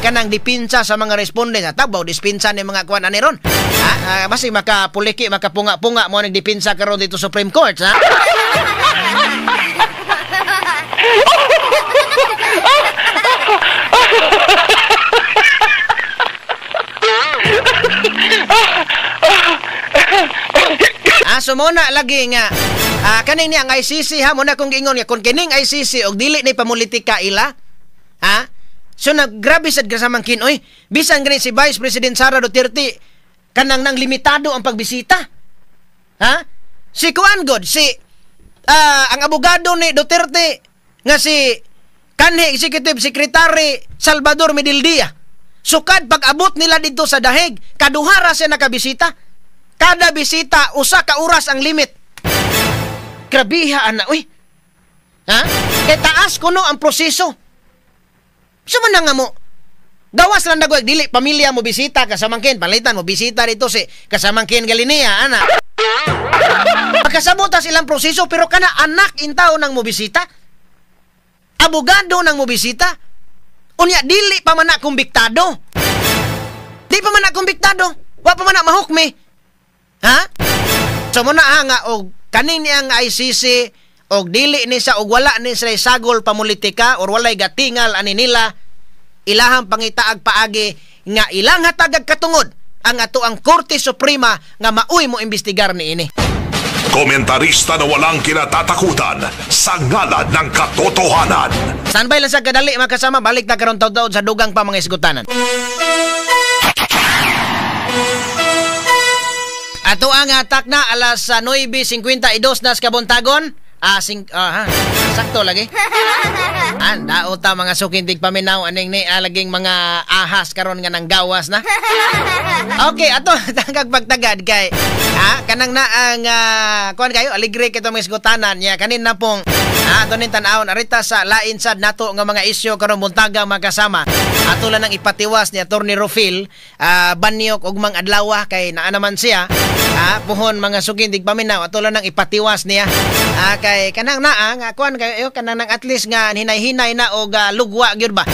kanang dipinsa sa mga respondents. Tagbaw dispinsa ni mga kuan ani ron. Basi makapuliki, makapunga-punga mo nagdipinsa karon dito Supreme Court, ha? So muna lagi nga kaning niya ang ICC ha, muna kung giingon nga kung kining ICC og dili ni pamulitika ila, ha? So naggrabe sad kasamang kinoy, bisan gani si Vice President Sara Duterte kanang nang limitado ang pagbisita. Ha? Si Kuan God, si ang abogado ni Duterte nga si Kanhi Executive Secretary Salvador Medildia. Sukad pag-abot nila dito sa Dahig, kaduhara siya nakabisita. Kada bisita usa ka oras ang limit. Grabiha ana uy. Ha? Kay taas kuno ang proseso. Sa man na nga mo gawas lang nagwag dili pamilya mo bisita kasamangkin palitan mo bisita dito si kasamangkin Galinea ana. Pagkasabot tas ilang proseso pero kana anak intaw nang mo bisita. Abogado nang mo bisita. Unya dili pa man na kumbiktado. Di pa man na kumbiktado. Wa pa man na mahukmi. Ha? So mo na ha nga og kaning niyang ICC og dili ni sa og wala ni sila sagol pamulitika or walay gatingal ani nila ilahang pangitaag paagi nga ilang hatagag katungod ang ato ang Korte Suprema nga maoy mo imbestigar niini. Komentarista na walang kinatatakutan sa ngalan ng katotohanan. Standby lang sa kadali mga kasama, balik na karon taud-taud sa dugang pa mga isgutanan. Ato ang atak na alas 9:52 nas kabuntagon. Sakto lagi. Dao ta mga sukintig paminaw aning ni laging mga ahas karon nga nang gawas na. Okay, ato tangkag pagtagad kay kanang na ang kuan kayo aligre kito mga isgutanan niya kanin na pong ato ning tan-awon arita sa lain sad nato nga mga isyu karon buntaga mga kasama. Ato lang ang ipatiwas ni Attorney Rufil banyok og mang adlaw kay naa naman siya. Puhon mga sukintig paminaw ato lang ang ipatiwas niya. Kay kanang naa nga kuan kayo kanang nang at least nga hinay-hinay na og lugwa gyud ba.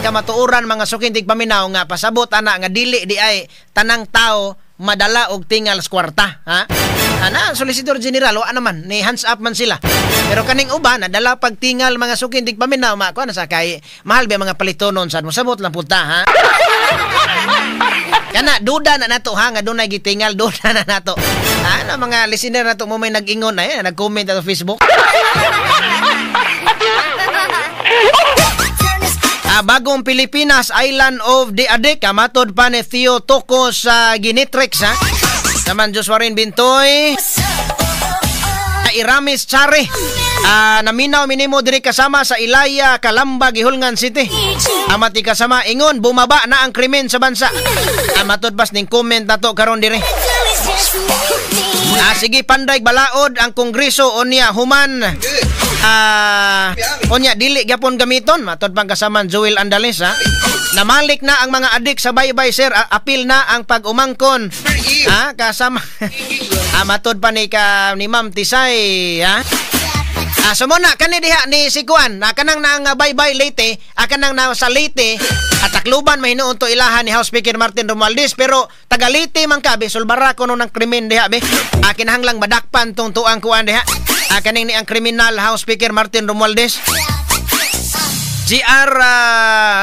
Kamatuoran mga sukintig paminaw nga pasabot ana nga dili di ay tanang tao madala og tingal sa kwarta, ha? Ana, Solicitor General wa naman ni hands up man sila. Pero kaning uban nadala pagtingal mga sukintig paminaw ma kuan sa kay mahal ba mga palitonon sad mosabot lang punta, ha? Kana duda na nato ha nga dunay gitingal duda na nato. Ana mga listener nato mo may nag-ingon na nag-comment sa Facebook. Bagong Pilipinas, Island of the Addict, matod pa ni Theo Toko sa Ginitrix, ha? Naman Joshua Bintoy, Iramis Chare, naminaw minimo diri kasama sa Ilaya, Calamba, Gihulngan City. Amati kasama ingon bumaba na ang krimen sa bansa. Matod bas ning comment nato karon diri. Sige panday balaod ang kongreso unya human. Unya dili gyapon gamiton matod pang kasaman Joel Andales, ha. Namalik na ang mga adik sa baybay sir, apil na ang pag-umangkon. Kasama matod pa ni ka ni Ma'am Tisay, ha. So muna kani diha ni si Kuan, kanang na baybay Leyte, kanang na sa Leyte at Tacloban mahinuon to ilahan ni House Speaker Martin Romualdez pero taga Leyte man ka be sulbara kuno ng krimen diha be. Kinahanglang madakpan tong tuang kuan diha. Kaning ni ang kriminal House Speaker Martin Romualdez. GR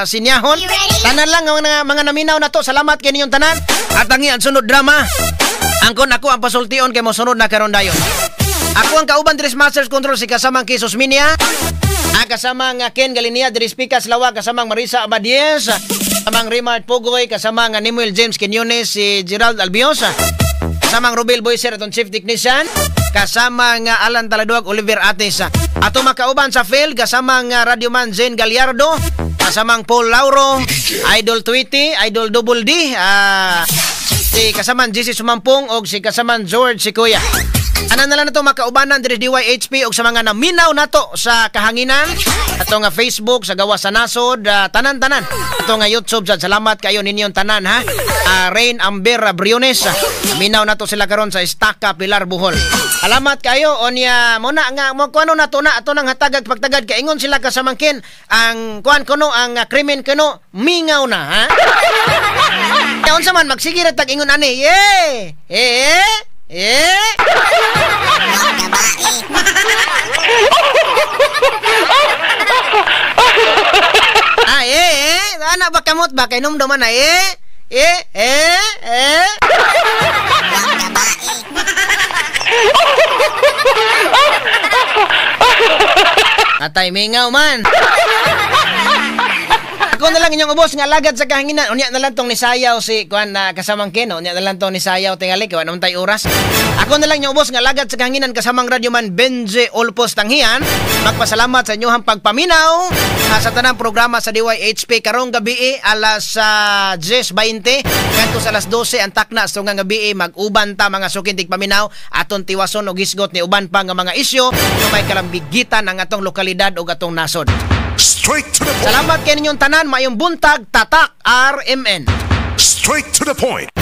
Sinyahon. Tanan lang ang mga naminaw na to. Salamat kay ninyong tanan. At ang iyang sunod drama. Angkon ako ang pasultion kay mosunod na karon dayon. Ako ang kauban diri Masters Control si kasamang Kisos Minia. Kasamang Ken Galinia diri Pikas Lawa, kasamang Marisa Abadies, kasamang Rimart Pugoy, kasamang Nemuel James Quinones, si Gerald Albiosa, kasamang Rubel Boyser atong Chief Technician, kasamang Alan Taladuag, Oliver Ates. Ato makauban sa field kasamang Radyoman Zen Gallardo, kasamang Paul Lauro, Idol Tweety, Idol Double D, si kasamang JC Sumampong og si kasamang George Sikuya. Ana na lang nato makaubanan diri DYHP og sa mga naminaw nato sa kahanginan ato nga Facebook sa gawas sa nasod, tanan-tanan ato nga YouTube sad. Salamat kayo ninyong tanan, ha. Rain Amber Briones, minaw nato sila karon sa Estaka Pilar Bohol. Salamat kayo onya muna nga mo kuano nato na ato nang hatagag pagtagad kaingon sila kasamangkin ang kuan kuno ang krimen kuno mingaw na, ha. Unsa man magsige ra tag ingon ani. Ye. Eh. Eh. Ana ba kamot ba kay numdo man na eh. Eh eh eh. Atay mingaw man. Ako na lang inyong ubos nga alagad sa kahanginan. Unya na lang tong nisayaw si kuan na kasamang Ken. Unya na lang tong nisayaw tingali kay wa naman tay oras. Ako na lang inyong ubos nga alagad sa kahanginan kasamang radyoman Benji Olpos Tanghian. Magpasalamat sa inyong pagpaminaw sa tanang programa sa DYHP karong gabi alas 10:20 ngadto sa alas 12 ang takna sa tungang gabi. Mag-uban ta, mga suking tigpaminaw, aton tiwason og hisgot ni uban pa nga mga isyu nga may kalambigitan ang atong lokalidad ug atong nasod. Straight to the point. Salamat kay ninyong tanan, maayong buntag, Tatak RMN. Straight to the point.